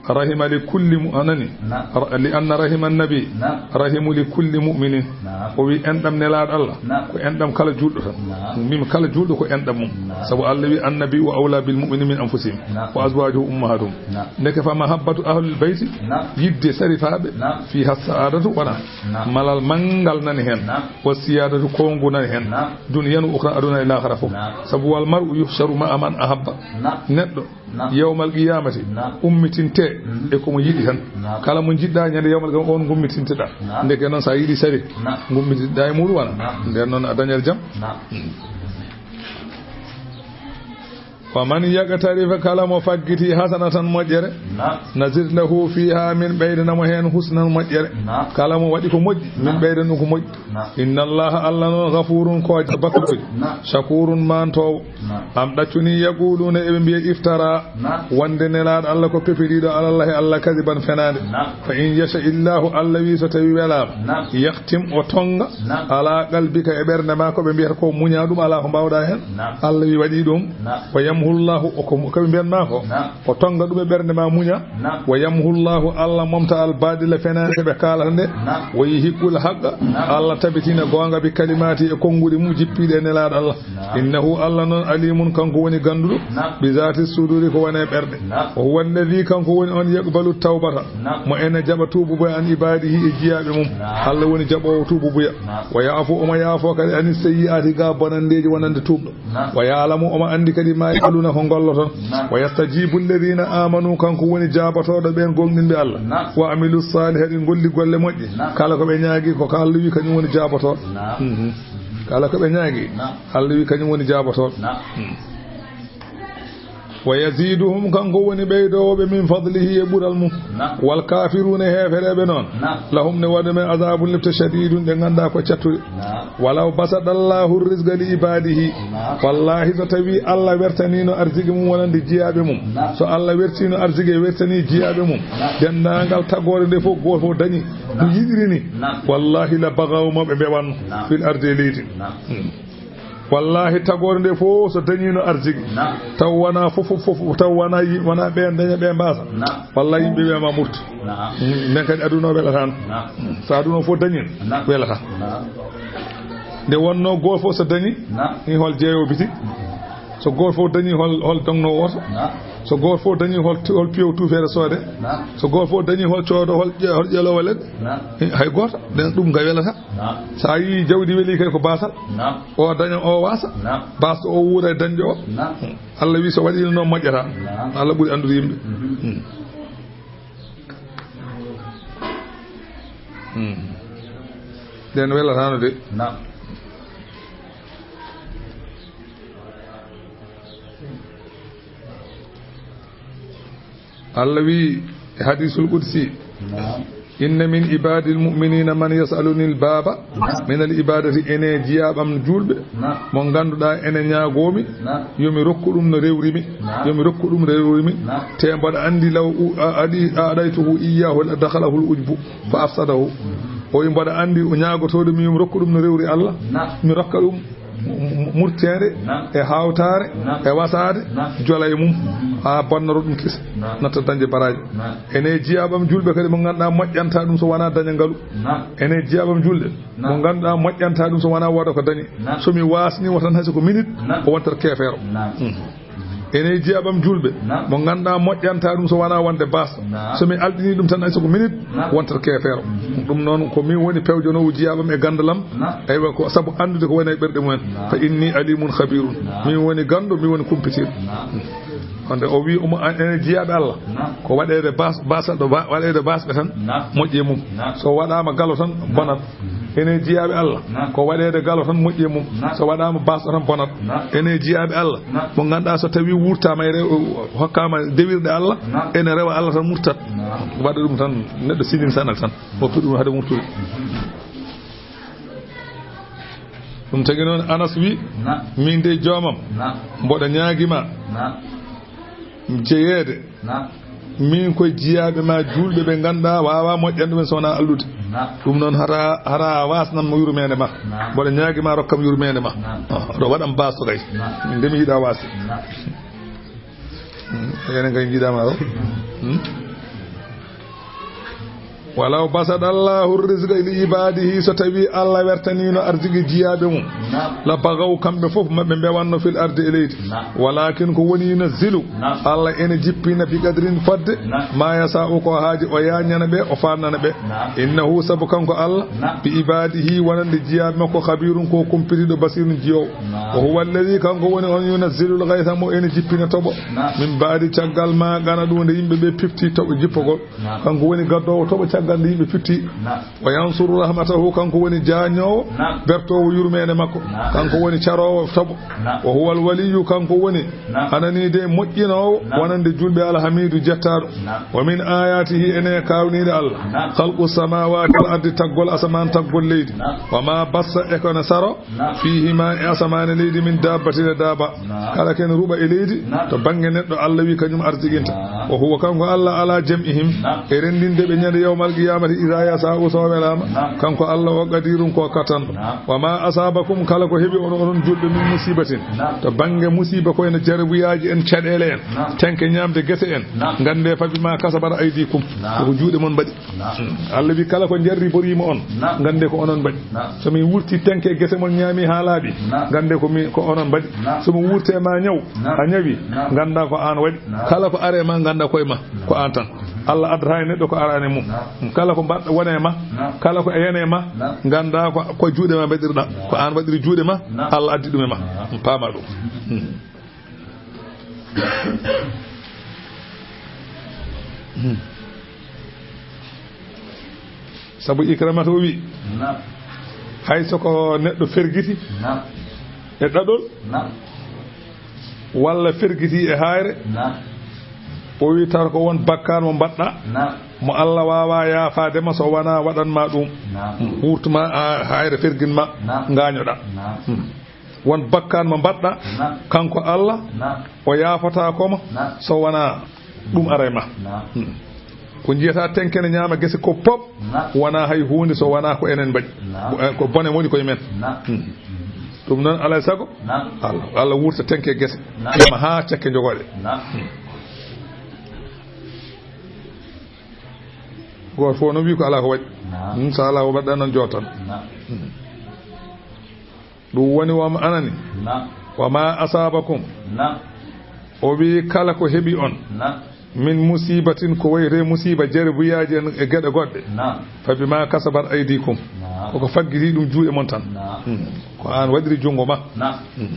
Rahima li kulli mu-, anani. Ra-, li anna rahima annabi. Rahimu li kulli mu'minin. O wi enɗam Nelaaɗo Allah. Ko enɗam kala juulɗo tan. Min kala juulɗo ko enɗam mum. Sabu Allah wi, "Annabi wa awla bil mu'minin min anfusihim. Wa azwajuhu ummahatuhum." Ndeke fa mahabbatu ahlul bayti. Yidde sarifaaɓe. Fiha sa'adatu wona. Malal manngal nani heen. Wa siyadatu kongu nani heen. Duniyanu ukhra, aduna e laakhara fof. Sabu wal mar'u yuhsharu ma'a man ahabba. Neɗɗo yawmal qiyamati ummitinte e ko mo yiɗi tan. Kala mo jiɗɗa ñande yawmal qiyamati on ngummitinteɗa. Ndeke noon sa yiɗi sari ngummitinɗa e muɗum wona. Nden noon a dañat jam. Wa man yaqtarif, kala mo faggiti hasanatan moƴƴere, nazid lahu fiha, min ɓeydana mo heen husnan moƴƴere. Kala mo waɗi ko moƴƴi, min ɓeydan ɗum ko moƴƴi. Inna Allaha, Allah noon, ghafurun ko bakkuɗo, shakurun mantoowo. Am ɗaccuni yaquluna, eɓe mbiya iftara, wonde Nelaaɗo Allah ko pepeliiɗo ala Allahi Allah kadiban fenaande. Fa in yasha illahu, Allah wi so tawi welaama, yahtim, o tonga, ala qalbika, e ɓernde ma, ko ɓe mbiyata ko muña ɗum, ala ko mbawɗa heen. Allah wi waɗi ɗum. Wa yamhu llahu, o ko, ko ɓe mbiyan ma ko, o tonga ɗum e ɓernde ma muña. Wa yamhu llahu, Allah momta al baɗila fenaande ɓe kaalata nde. Wa yuhiqqul haqqa, Allah tabitina goonga bi kalimati e konnguɗi mum jippiɗi e Nelaaɗo Allah. Innahu, Allah noon, alimun, kanko woni gannduɗo, bi zati suduri, ko woni e ɓerɗe. Wa huwa alladhi, kanko woni on, yaqbalu tawbata, mo ene jaɓa tuubu buya, an ibadihi, e jiyaaɓe mum. Allah woni jaɓoowo tuubu buya. Wa ya'fu, omo yaafo kadi, ani sayyi'ati, ga bonandeeji wonande tuubɗo. Wa ya'lamu, omo anndi kadi, ma Aluna ko ngolloton. Naam. Wa yastajibu alladhina amanu, kanko woni jaabotooɗo ɓeen gomɗinɓe Allah. Naam. Wa amilu salihati, ngolli golle moƴƴe. Naam. Kala ko ɓe ñaagi ko ka Allah wi, kañum woni jaabotooɗo. Naam. Mhm. Kala ko ɓe ñaagi, naam, Allah wi, kañum woni jaabotooɗo. Naam. Mhm. Wa yaziduhum, kanko woni ɓeydoowo ɓe min fadlihi, e ɓural mum. Naam. Wal kafiruna, heefereeɓe noon. Naam. Lahum, ne waɗa men azabun lepte shadidun, ɗe nganndaa ko cattuɗe. Naam. Walaw basaɗa Allahu rizqa li ibadihi. Naam. Wallahi, so tawi Allah wertaniino arziki mum wonande jiyaaɓe mum. Naam. So Allah wertiino arziki, wertani jiyaaɓe mum. Naam. Denndaangal tagoore nde fof, gooto fof dañi no yiɗiri ni. Naam. Wallahi la bagaw, mo ɓe mbewanno. Naam. Fil ardi, e leydi. Naam. Hmm. Wallahi, tagoore nde fof so dañiino arziki. Naam. Taw wona fof, fof, fof, taw wona yi-, wona ɓeen daña, ɓe mbaasa. Naam. Wallahi, yimɓe ɓe ma murtu. Naam. Mm, nden kadi aduna o welata no. Naam. So aduna o fof dañi, naam, welata. Naam. Nde wonno gooto fof so dañi, naam, ni hol jeeyo biti. So gooto fof dañi hol, hol dongno woto. Naam. So gooto fof dañi hol tu-, hol piyow tuufeere soode. Naam. So gooto fof dañi hol coodo, hol ƴe-, hol ƴeeloowo leɗɗe. Naam. Eh, hay gooto, nden ɗum nga welata. Naam. So a yii jawdi weli kay ko baasal. Naam. O daña, o waasa. Naam. Baasɗo o wuura e dañɗo o. Naam. Allah wi so waɗiino noon moƴƴata. Naam. Allah ɓuri anndude yimɓe. Mhm. Hmm. Hmm. Nden welataano de. Naam. Allah wi e hadisul qudsi, naam, inna min ibadil mu'minina man yas'aluni al-baba, naam, min al-ibadati, ene jiyaaɓam juulɓe, naam, mo ngannduɗaa ene ñaagoomi, naam, yo mi rokku ɗum no rewri mi, naam, yo mi rokku ɗum no rewri mi, naam, te mboɗo anndi law u-, a-, aɗi-, a aɗaytuhu iyyahu la dakhalahul ujbu fa afsadahu. O wi mboɗo anndi o ñaagotooɗo mi, yo mi rokku ɗum no rewri Allah, naam, mi rokka ɗum mu-, mu-, murteende, naam, e hawtaare, naam, e wasaade, naam, jola e mum, haa bonnoro ɗum kese, naam, natta dañde baraaji. Naam. Ene jiyaaɓam juulɓe kadi mo ngannduɗaa moƴƴanta ɗum so wonaa daña ngalu. Naam. Ene jiyaaɓam juulɓe, naam, mo ngannduɗaa moƴƴanta ɗum so wonaa wooda ko dañi. Naam. So mi waasniima tan hay so ko minute, naam, o wontat keefeero. Naam. Mhm. Ene jiyaaɓam juulɓe, naam, mo ngannduɗaa moƴƴanta ɗum so wonaa wonde baasɗo. Naam. So mi alɗini ɗum tan hay so ko minute, naam, wontat keefeero. Mhm. Ɗum noon ko min woni pewjanoowo jiyaaɓam e ganndalam. Naam. Eywa, ko sabu anndude ko woni e ɓerɗe mumen. Naam. Fa inni alimun khabirun. Naam. Min woni ganndo, min woni kumpitiiɗo. Naam. Wonde o wi omo, an-, ene jiyaaɓe Allah. Naam. Ko waɗeede baas-, baasal ɗo ba-, waɗeede baasɓe tan, naam, moƴƴi e mum. Naam. So waɗaama galo tan, naam, bonat. Mhm. Ene jiyaaɓe Allah. Naam. Ko waɗeede galo tan moƴƴi e mum. Naam. So waɗaama baasɗo tan bonat. Naam. Ene jiyaaɓe Allah. Naam. Mo ngannduɗaa so tawi wurtaama e rew-, hokkaama dewirɗe Allah, naam, ene rewa Allah tan murtat. Naam. Waɗa ɗum tan, neɗɗo sinin sanat tan. Woppi ɗum hade murtude. Mhm. Ɗum tagi noon Anas wi, naam, min de joomam, naam, mboɗo ñaagi ma, naam, jeyeede. Naam. Min koye jiyaaɓe ma juulɓe ɓe ngannduɗaa waawaa moƴƴande ɗumen so wonaa allude. Naam. Ɗum noon hara, hara waasnan mo yurmeende ma. Naam. Mboɗo ñaagi ma rokkam yurmeende ma. Naam. Ah, ɗo waɗam baasɗo kay. Naam. Min de mi yiɗaa waasde. Naam. Hmm, enen kay njiɗaa ma o. Hmm? Walaw basaɗa Allahu rizqa li ibadihi, so tawi Allah wertaniino arziki jiyaaɓe mum, naam, la bagaw, kamɓe fof maɓɓe mbewanno fil ardi e leydi. Naam. Walakin ko woni yunazzilu, naam, Allah ene jippina bi qadrin fodde, naam, ma yasa'u ko haaji o yañana ɓe, o faannana ɓe. Naam. Innahu, sabu kanko Allah, naam, bi ibadihi wonande jiyaaɓe makko khabirun ko kumpitiiɗo basirun jiyoowo. Naam. Wa huwa alladhi, kanko woni on yunazzilul ghaytha mo ene jippina toɓo. Naam. Min ba'di, caggal ma qanatu nde yimɓe ɓe pifti toɓo jippogol. Naam. Kanko woni gaddoowo toɓo caggal nde yimɓe pitti. Naam. Wa yansuru rahmatahu, kanko woni jaañoowo, naam, bertoowo yurmeende makko. Naam. Kanko woni caroowo toɓo. Naam. Wa huwa alwaliyyu, kanko woni, naam, ananiide moƴƴinoowo, naam, wonande juulɓe, alhamiidu jettaaɗo. Naam. Wa min ayatihi, ene kawniiɗe Allah, naam, khalqu samawati wal ardi, taggol asamaan, taggol leydi. Naam. Wa ma bassa, e kono saro, naam, fihima, e asamaan e leydi, min dabbatin, e daaba. Naam. Kala ken ruɓa e leydi, naam, to bannge neɗɗo, Allah wi kañum arsiginta. Naam. Wa huwa, kanko Allah, ala jam'ihim, naam, e renndinde ɓe ñande yawmal qiyamati, iza yasa'u, so welaama. Naam. Kanko Allah o qadirun ko kattanɗo. Naam. Wa ma asabakum, kala ko heɓi on, onon juulɓe, min musibatin, naam, to bannge musiba, ko ene jarabuyaaji en, caɗeele en, naam, tenke ñaamde gese en. Naam. Ngannde fa bima kasabat aydikum. Naam. Ko juuɗe mon mbaɗi. Naam. Allah wi kala ko jarriboriima on, naam, ngannde ko onon mbaɗi. Naam. So mi wurti tenke gese mon ñaami haa laaɓi, naam, ngannde ko mi, ko onon mbaɗi. Naam. So mi wurte ma ñaw, naam, a ñawi, naam, ngannda ko aan waɗi. Naam. Kala ko are ma, ngannda koye ma, naam, ko aan tan. Allah addata e neɗɗo ko arani mum. Naam. Kala ko mbaɗ-, wone ma, naam, kala ko e yene ma, naam, ngannda ko, ko juuɗe ma mbaɗirɗa. Naam. Ko aan waɗiri juuɗe ma, naam, Allah addi ɗum e ma. Naam. Paama ɗum. Hmm. Sabu Ikramata o wi, naam, hay so ko neɗɗo fergiti, naam, e ɗaɗol, naam, walla fergiti e haayre, naam, o wi taw ko won bakkaat mo mbaɗɗa, naam, mo Allah waawaa yaafaade ma so wonaa waɗan ma ɗum. Naam. Wuurtu ma, a, haayre fergin ma, naam, ngaañoɗaa. Naam. Hmm. Won bakkaat mo mbaɗɗa, naam, kanko Allah, naam, o yaafataa ko ma, naam, so wonaa ɗum ara e ma. Naam. Hmm. Ko njiyata tenkene ñaama gese ko pop, naam, wonaa hay huunde so wonaa ko enen mbaɗi. Naam. Ko, eh, ko bone woni koye men. Naam. Hmm. Ɗum noon alaa e sago, naam, Allah, Allah wuurta tenke gese. Naam. Ƴama haa cakke jogooɗe. Naam. Hmm. Gooto fof no wi ko alaa ko waɗi. Naam. Hmm, so alaa ko mbaɗɗa noon jootan. Naam. Hmm. Ɗum woni wa ma anani. Naam. Wa ma asabakum. Naam. O wi kala ko heɓi on. Naam. Min musibatin, ko wayre musiba, jarabuyaaji en e geɗe goɗɗe. Naam. Fa bima kasabat aydikum. Naam. Koko faggiti ɗum juuɗe mon tan. Naam. Hmm. Ko aan waɗiri junngo ma. Naam. Hmm.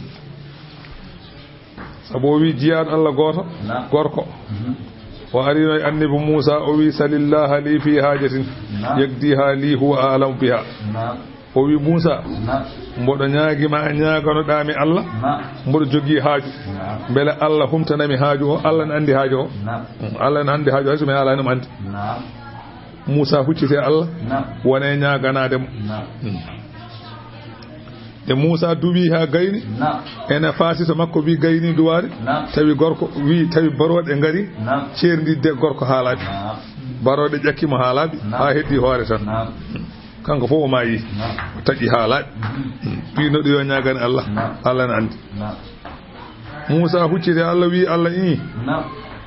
Sabu o wi jiyaaɗo Allah gooto, naam, gorko. Mhm. O arino e annabi Muusa, o wi, "Salillaha li fi hajatin, naam, yakdiha li huwa a'lamu biha." Naam. O wi, "Muusa, naam, mboɗo ñaagi ma, ñaaganoɗaa mi Allah, naam, mboɗo jogii haaju. Naam. Mbele Allah humtana mi haaju o, Allah ne anndi haaju o." Naam. Mm, Allah ne anndi haaju, hay so mi haalaani mo anndi. Naam. Muusa hucciti e Allah, naam, wone ñaaganaade mo. Naam. Mm. Nde Muusa duwii haa gayni, naam, ene faasi to makko wi gayni duwaari, naam, tawi gorko wi, tawi barooɗe ngari, naam, ceerndidde gorko haalaaɓe. Naam. Barooɗe ƴakki mo haalaaɓe, naam, haa heddi hoore tan. Naam. Kanko fof o maayi. Naam. O taƴi haalaaɓe. Mhm. Piinoɗo yo ñaagane Allah, naam, Allah ne anndi. Naam. Muusa hucciti, Allah wi, Allah ii. Naam.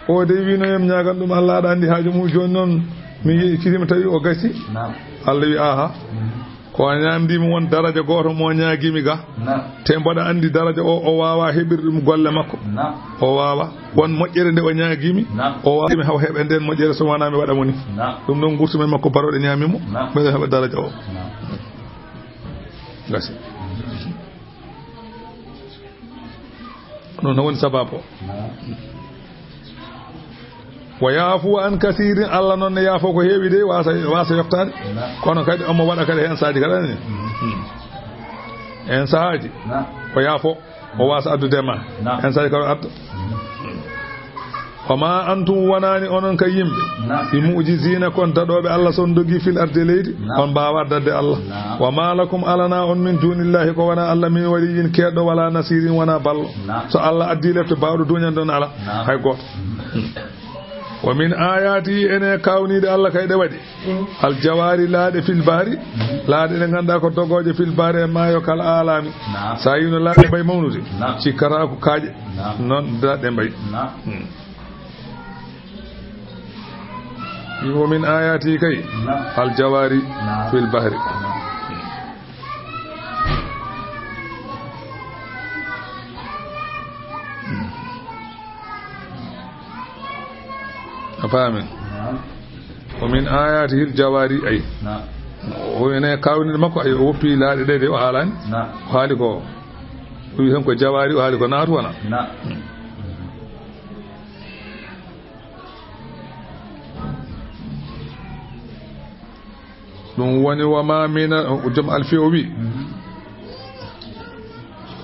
O de wino yom ñaagan ɗum Allah, aɗa anndi haaju mum, jooni noon mi yeccitiima tawi o gasi. Naam. Allah wi, aha. Mhm. Ko a ñaamdiima won daraja gooto mo ñaagiimi ga. Naam. Te mboɗa anndi daraja o, o waawaa heɓirde ɗum golle makko. Naam. O waawaa. Won moƴƴere nde o ñaagiimi, naam, o waawaa mi haw heɓa ndeen moƴƴere so wonaa mi waɗa mo ni. Naam. Ɗum noon ngurtu men makko barooɗe ñaami mo, naam, mbeɗa heɓa daraja o. Naam. Gasi. Ɗum noon woni sababu o. Naam. Wa yaafu an kasiirin, Allah noon ne yaafo ko heewi de, waasa, waasa yottaade. Naam. Kono kadi omo waɗa kadi heen saaji kala ne. Mm. Heen sahaaji, naam, o yaafo, o waasa addude ma. Naam. Heen saaji kala adda. Mm. Wa ma antum, wonaani onon ka yimɓe. Naam. Bi mu'jiziina, kon daɗooɓe Allah so on dogi fil ardi e leydi. Naam. On mbaawaa daɗde Allah. Naam. Wa ma lakum, alanaa on min duunillahi ko wonaa Allah min waliyyin keedɗo wala nasiirin wonaa ballo. Naam. So Allah addi lepte baawɗo duñande on alaa. Naam. Hay gooto. Wa min ayati, ene kawniiɗe Allah kay ɗe waɗi. Al jawari laaɗe fil bahri. Naam. Laaɗe ɗe ngannduɗaa ko dogooje fil bahri e maayo kal alami. Naam. So a yino laaɗe mbay mawnude. Naam. Cikkata ko kaaƴe. Naam. Noon laaɗe mbay. Naam. Hmm. Wa min ayati kay. Naam. Al jawari. Naam. Fil bahri. Naam. A faami? Naam. Wa min ayatihi al jawari, ay. Naam. O ene kawniiɗe makko, ay, o woppi laaɗe ɗe de o haalani. Naam. O haali ko, o wi tan ko jawari, o haali ko naatu wona. Naam. Hmm. Ɗum woni wa ma mina, joom alfiya o wi. Mhm.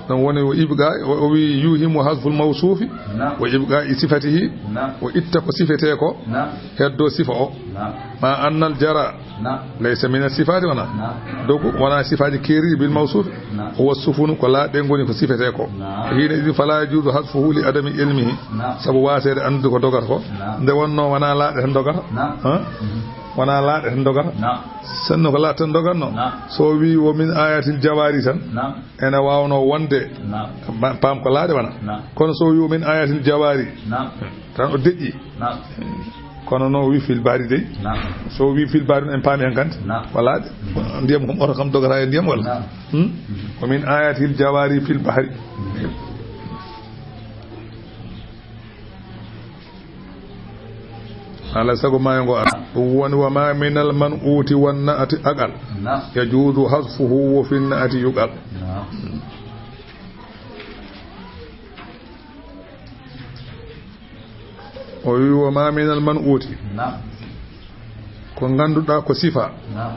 Ɗum woni o ibqa, o wi yuhimu hasful mawsufi, naam, wa ibqa i sifatihi, naam, o itta ko sifete ko, naam, heddo sifa o. Naam. Ma annal jara, naam, laysa mina sifati wona. Naam. Donc wona sifaji keeriɗi bil mawsufi. Naam. Huwa sufunu, ko laaɗe ngoni ko sifete ko. Naam. Hina idin fala yajuzu hasfuhu li adami ilmihi. Naam. Sabu waseede anndude ko dogata ko. Naam. Nde wonno wona laaɗe tan dogata. Naam. Ha? Mhm. Wona laaɗe tan dogata. Naam. Sinno ko laaɗe tan dogatno. Naam. So wi wo min ayatil jawari tan. Naam. Ene wawno wonde. Naam. Ma-, paam ko laaɗe wona. Naam. Kono so wi wo min ayatil jawari. Naam. Tan o deƴƴi. Naam. Kono no wi fil bari dey. Naam. So wi fil bari en paami hen kante. Naam. Wala de. Ndiyam kam oto kam dogata e ndiyam wala. Naam. Hmm? Wa min ayatil jawari fil bahri. Ala sago maayo ngo ara. Ɗum woni wa ma minal man uti wan na'ati aqal. Naam. Yajuzu hasfuhu wa fin na'ati yuqal. Naam. O wi: "Wa ma minal man'uti." Naam. Ko ngannduɗaa ko sifa. Naam.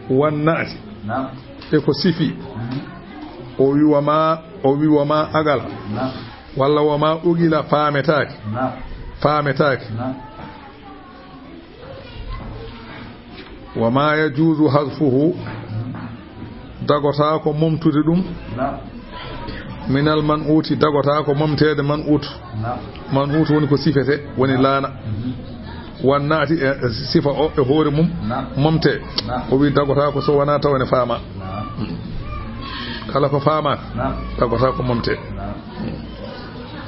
Wan na'ti. Naam. E ko sifi. Mhm. O wi: "Wa ma," o wi: "Wa ma aqala." Naam. Walla: "Wa ma uqila," faametaake. Naam. Faametaake. Naam. "Wa ma yajuuzu hazfuhu," dagotaako momtude ɗum. Naam. "Minal man'uti," dagotaako momteede man'ut. Naam. Man'ut woni ko sifete, woni laana. Mhm. Wan na'ti e, e sifa o e hoore mum, naam, momte. Naam. O wi dagotaako so wonaa taw ene faama. Naam. Kala ko faamaaka, naam, dagotaako momte. Naam.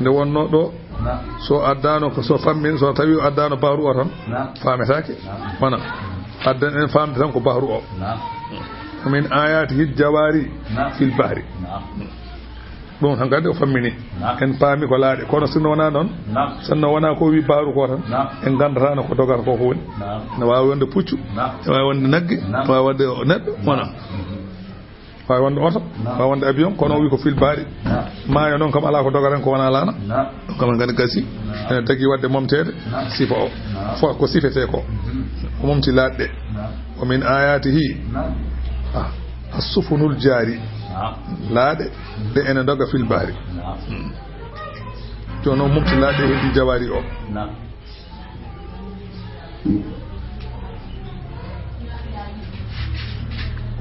Nde wonnoo ɗo, naam, so addaano ko, so fammin, so tawi o addaano bahru o tan, naam, faametaake. Naam. Wona. Addan en faamde tan ko bahru o. Naam. "Wa min ayatihi al-jawari, naam, fil bahri." Naam. Ɗum tan kadi o fammini. Naam. En paami ko laaɗe. Kono sinno wonaa noon, naam, sinno wonaa ko wi bahru ko tan, naam, en nganndataano ko dogata ko ko woni. Naam. Ne waawi wonde puccu, naam, ne waawi wonde nagge, naam, ne waawi wonde neɗɗo, naam, wona. Mhm. Waawi wonde oto, naam, waawi wonde avion, kono o wi ko fil bahri. Naam. Maayo noon kam alaa ko dogata heen ko wonaa laana. Naam. Ɗum kam en kadi gasi. Naam. Ene dagi waɗde momteede, naam, sifa o. Naam. Fof ko sifetee ko. Mhm. O momti laaɗe. Naam. "Wa min ayatihi." Naam. Ah, as-sufunul jari. Naam. Laaɗe ɗe ene ndoga fil bahri. Naam. Hmm. Jooni o momti laaɗe heddi jawari o. Naam.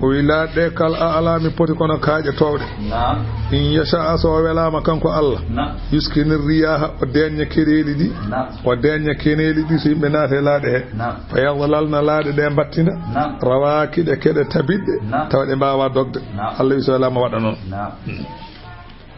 O wi laaɗe kal a alami poti kono kaaƴe toowɗe. Naam. In yasha, so o welaama kanko Allah. Naam. Yuskini riyaha, o deeƴna kereeli ɗi. Naam. O deeƴna keneeli ɗi so yimɓe naati e laaɗe he. Naam. Fa yadlalna, laaɗe ɗe mbattinda. Naam. Rawakiɗe keɗe tabitɗe. Naam. Tawa ɗe mbaawa dogde. Naam. Allah wi so welaama waɗa noon. Naam. Hmm.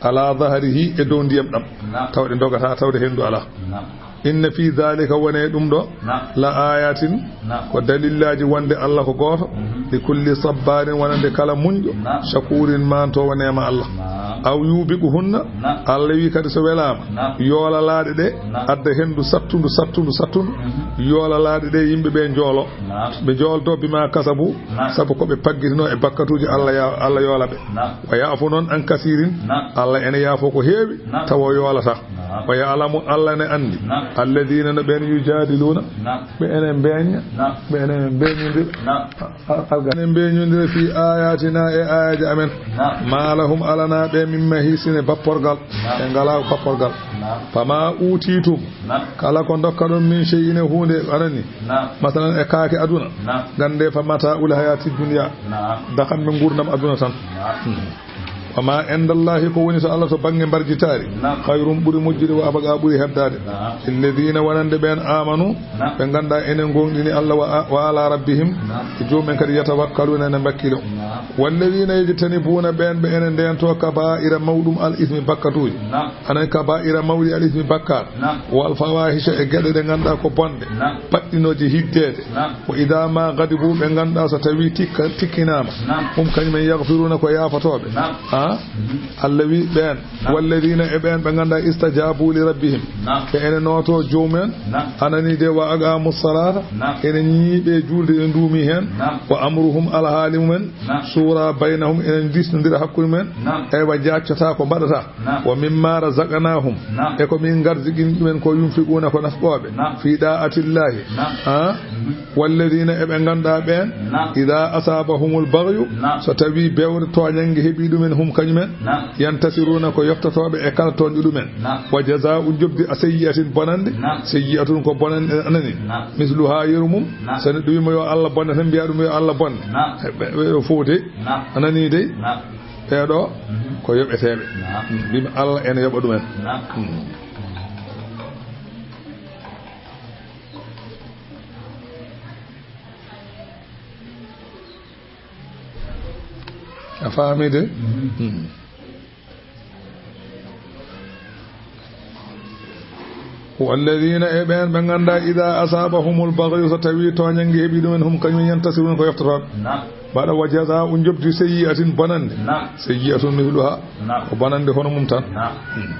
Ala zahrihi, e dow ndiyam ɗam. Naam. Tawa ɗe ndogataa, tawde henndu alaa. Naam. Inna fi dhalika, wone ɗum ɗo. Naam. La ayatin, naam, ko dalillaaji wonde Allah ko gooto. Mhm. Li kulli sabbarin, wonande kala muñɗo. Naam. Shakurin, maantoowo neema Allah. Naam. Aw yubiquhunna, naam, Allah wi kadi so welaama, naam, yoola laaɗe ɗe, naam, adda henndu sattundu, sattundu, sattundu. Mhm. Yoola laaɗe ɗe yimɓe ɓe njoolo. Naam. Ɓe njooldo bima kasabu, naam, sabu ko ɓe paggitinoo e bakkatuuji, Allah ya-, Allah yoola ɓe. Naam. Wa ya'fu noon an kasirin, naam, Allah ene yaafo ko heewi, naam, tawa o yoolata. Naam. Wa ya'lamu, Allah ne anndi, naam, alladhina, no ɓeen, yujadiluna, naam, ɓe ene mbeeña, naam, ɓe ene mbeeñondira, naam, a-, a-, alga-, ene mbeeñondira fi ayatina, e ayaji amen. Naam. Ma lahum, alana ɓe, min mahis, e bapporgal. Naam. Ɓe ngalaa bapporgal. Naam. Fama utitum, naam, kala ko dokkaɗon, min shay'in, e huunde, anani. Naam. Masalan, e kaake aduna. Naam. Gannde fa mata'ul hayati dunya. Naam. Dakam ɓe nguurndam aduna tan. Naam. Hmm. Wa ma indallahi, ko woni so Allah to bannge mbarjitaari. Naam. Khayrun, ɓuri moƴƴude, wa abqa, ɓuri heddaade. Naam. Lilladhina, wonande ɓeen, amanu, naam, ɓe nganndaa ene ngoongɗini Allah, wa, wa ala rabbihim, naam, e joomum en kadi, yatawakkaluna, ene mbakkilo. Naam. Walladhina yajtanibuna, ɓeen ɓe ene ndeento, kaba'ira, mawɗum, al ismi, bakkatuuji. Naam. Anan kaba'ira, mawɗi, al ismi, bakkaat. Naam. Wal fawahisha, e geɗe ɗe ngannduɗaa ko bonɗe. Naam. Baɗɗinooje hiddeede. Naam. Wa idha ma ghadibu, ɓe ngannduɗaa so tawi tikka-, tikkinaama. Naam. Hum kañum en yaghfiruna, ko yaafotooɓe. Naam. Ha? Mhm. Allah wi ɓeen. Naam. Walladhina, e ɓeen ɓe ngannduɗaa istajabu li rabbihim. Naam. Ɓe ene nooto joomum en. Naam. Anani de, wa aqamu salata. Naam. Ene ñiiɓe juulde, ene nduumi heen. Naam. Wa amruhum, alhaali mum en. Naam. Shura baynahum, ene ndisnondira hakkunde mum en. Naam. Eywa, jaaccotaa ko mbaɗata. Naam. Wa mimma razaqnahum. Naam. E ko min ngarziqini ɗumen ko, yunfiquna, ko nafqooɓe. Naam. Fi da'atillahi. Naam. Ha? Mhm. Walladhina, e ɓe ngannduɗaa ɓeen. Naam. Idha asabahumul baghyu. Naam. So tawi bewre, tooñannge, heɓi ɗumen, hum, kañum en. Naam. Yantasiruna, ko yoftotooɓe e kala tooñɗo ɗumen. Naam. Wa jazaa'u, njoɓdi, a, sayyi'atin, bonannde. Naam. Sayyi'atun, ko bonannde anani. Naam. Misluha, yeru mum. Naam. So neɗɗo wiima yo Allah bonne tan, mbiya ɗum yo Allah bonne. Naam. Ɓe, ɓe ɗo fof de. Naam. Anani de. Naam. Ɓeeɗo, mhm, ko yoɓeteeɓe. Naam. Mm, mbimi Allah ene yoɓa ɗumen. Naam. Mm. A faami de? Mhm. Mm. Walladhina, e ɓeen ɓe ngannduɗaa, idha asabahumul baghyu, so tawi tooñannge heɓi ɗumen, hum, kañum, yantasiruna, ko yoftotooɓe. Naam. Mbaɗa wa jazaa'u, njoɓdi, sayyi'atin, bonannde. Naam. Sayyi'atun mithluha. Naam. Ko bonannde hono mum tan. Naam. Hmm.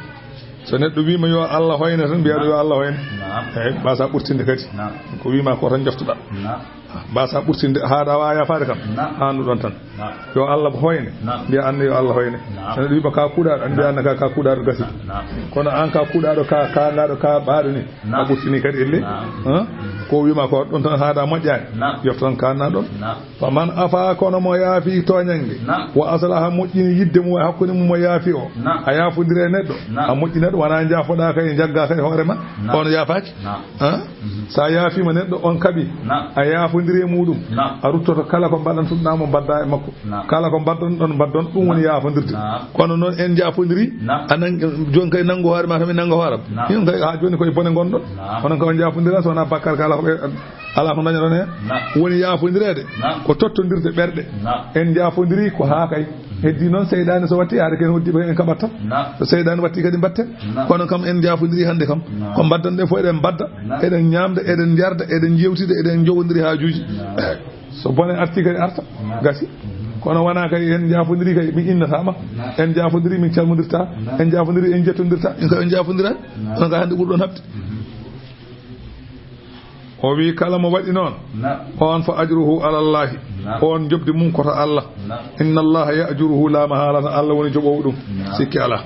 So neɗɗo wiima yo Allah hoyne tan, mbiya ɗum yo Allah hoyne. Naam. Eey, mbasa ɓurtinde kadi. Naam. Ko wiima ko tan joftoɗaa. Naam. Mbasa ɓurtinde haa ɗa waawi yafaade kam. Naam. Haa no ɗon tan. Yo Allah hoyne. Mbiya an yo Allah hoyne. Ene ɗum wiima ka kuuɗaaɗo, an mbiya an ka, ka kuuɗaaɗo gasi. Kono an ka kuuɗaaɗo, ka, ka ngaɗo, ka ɓaaɗo ni. A ɓurtini kadi elle. Ko wiima ko ɗon tan haada moƴƴaani. Yoftan ka na ɗon. Fa man afa, kono mo yaafi tooñannge. Wa aslaha, moƴƴini yidde mum e hakkunde mum mo yaafi o. A yaafondire e neɗɗo. A moƴƴina ɗum, wona njaafoɗa kay, njagga kay hoore ma. On yaafaaki. Sa yaafiima neɗɗo, on kaɓi, a yaafondiri e muɗum, a ruttoto kala ko mbaɗantuɗaa mo mbadda e makko. Kala ko mbaɗɗon ɗon mbaɗɗon, ɗum woni yaafondirde. Kono noon en njaafondiri, a nang-, jooni kay nanngu hoore ma, kam mi nannga hoore am. Min kay haa jooni koye bone ngonɗon. Onon kay on njaafondira, so wonaa bakkar kala ko ɓe, alaa ko dañoɗon heen. Woni yaafondireede, ko tottondirde ɓerɗe. En njaafondiri ko haa kay. Heddi noon seyɗaani so watti, haade ken hoddi ɓe en kaɓat tan. So seyɗaani watti kadi mbatten. Kono kam en njaafondiri hannde kam. Ko mbaddanɗen fof eɗen mbadda, eɗen ñaamda, eɗen njarda, eɗen njeewtida, eɗen njowondiri haajuuji. Eey. So bone arti kadi arta, gasi. Kono wonaa kay en njaafondiri kay, mi innata ma. En njaafondiri, min calmondirta. En njaafondiri, en jettondirta. En ko en njaafondira. Kono kay hannde ɓurɗon haɓde. O wi kala mo waɗi noon, on fa ajruhu ala Allahi, on njoɓdi mum ko to Allah. Inna Allaha ya'juruhu la mahalata, Allah woni joɓoowo ɗum, sikki alaa.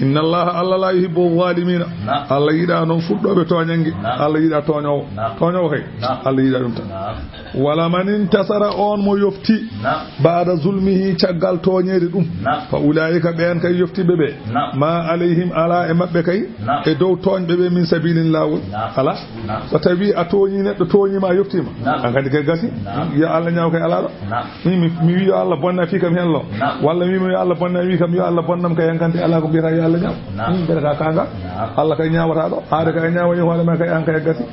Inna Allaha, Allah la yuhibbu zalimina, Allah yiɗa noon fuɗɗooɓe tooñannge, Allah yiɗa tooñoowo, tooñoowo kay, Allah yiɗa ɗum tan. Wala man intasara, on mo yofti, ba'da zulmihi, caggal tooñeede ɗum, fa ulaika, ɓeen kay yoftiiɓe ɓe, ma alayhim, alaa e maɓɓe kay, e dow tooñɓe ɓe, min sabilin, laawol alaa. So tawi a tooñi neɗɗo, tooñiima, a yoftiima, an kadi kay gasi. Yo Allah ñaaw kay alaa ɗo. Mi, mi, mi wi yo Allah bonna fii kam heen lo. Walla mi wi yo Allah bonna, wi kam yo Allah bonnam kay, an kadi alaa ko mbiyata yo Allah ñaaw. Min mbiyata ka kaanga. Allah kay ñaawata ɗo. Aade kay a ñaawani hoore ma kay, an kay a gasi.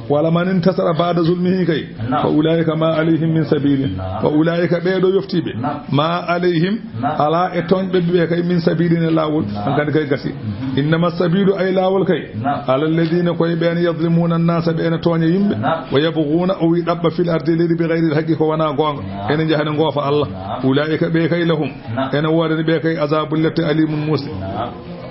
Wala man intasara ba'da zulmihi kay. Fa ulaika ma alayhim min sabilin. Fa ulaika, ɓee ɗo yoftiiɓe. Ma alayhim, alaa e tooñɓe ɓe kay min sabilin, e laawol. An kadi kay gasi. Innama sabilu, ay laawol kay. Ala alladina, koye ɓeen, yadlimuna annasa, ɓe ene tooña yimɓe. Wa yabguna, o wi ɗaɓɓa, fil ardi, leydi, bi gayri alhaqi, ko wonaa goonga. Ene njaha ne ngoofa Allah. Ulaika, ɓe kay, lahum, ene woodani ɓe kay, azabun, lette, alimun, muusɗe.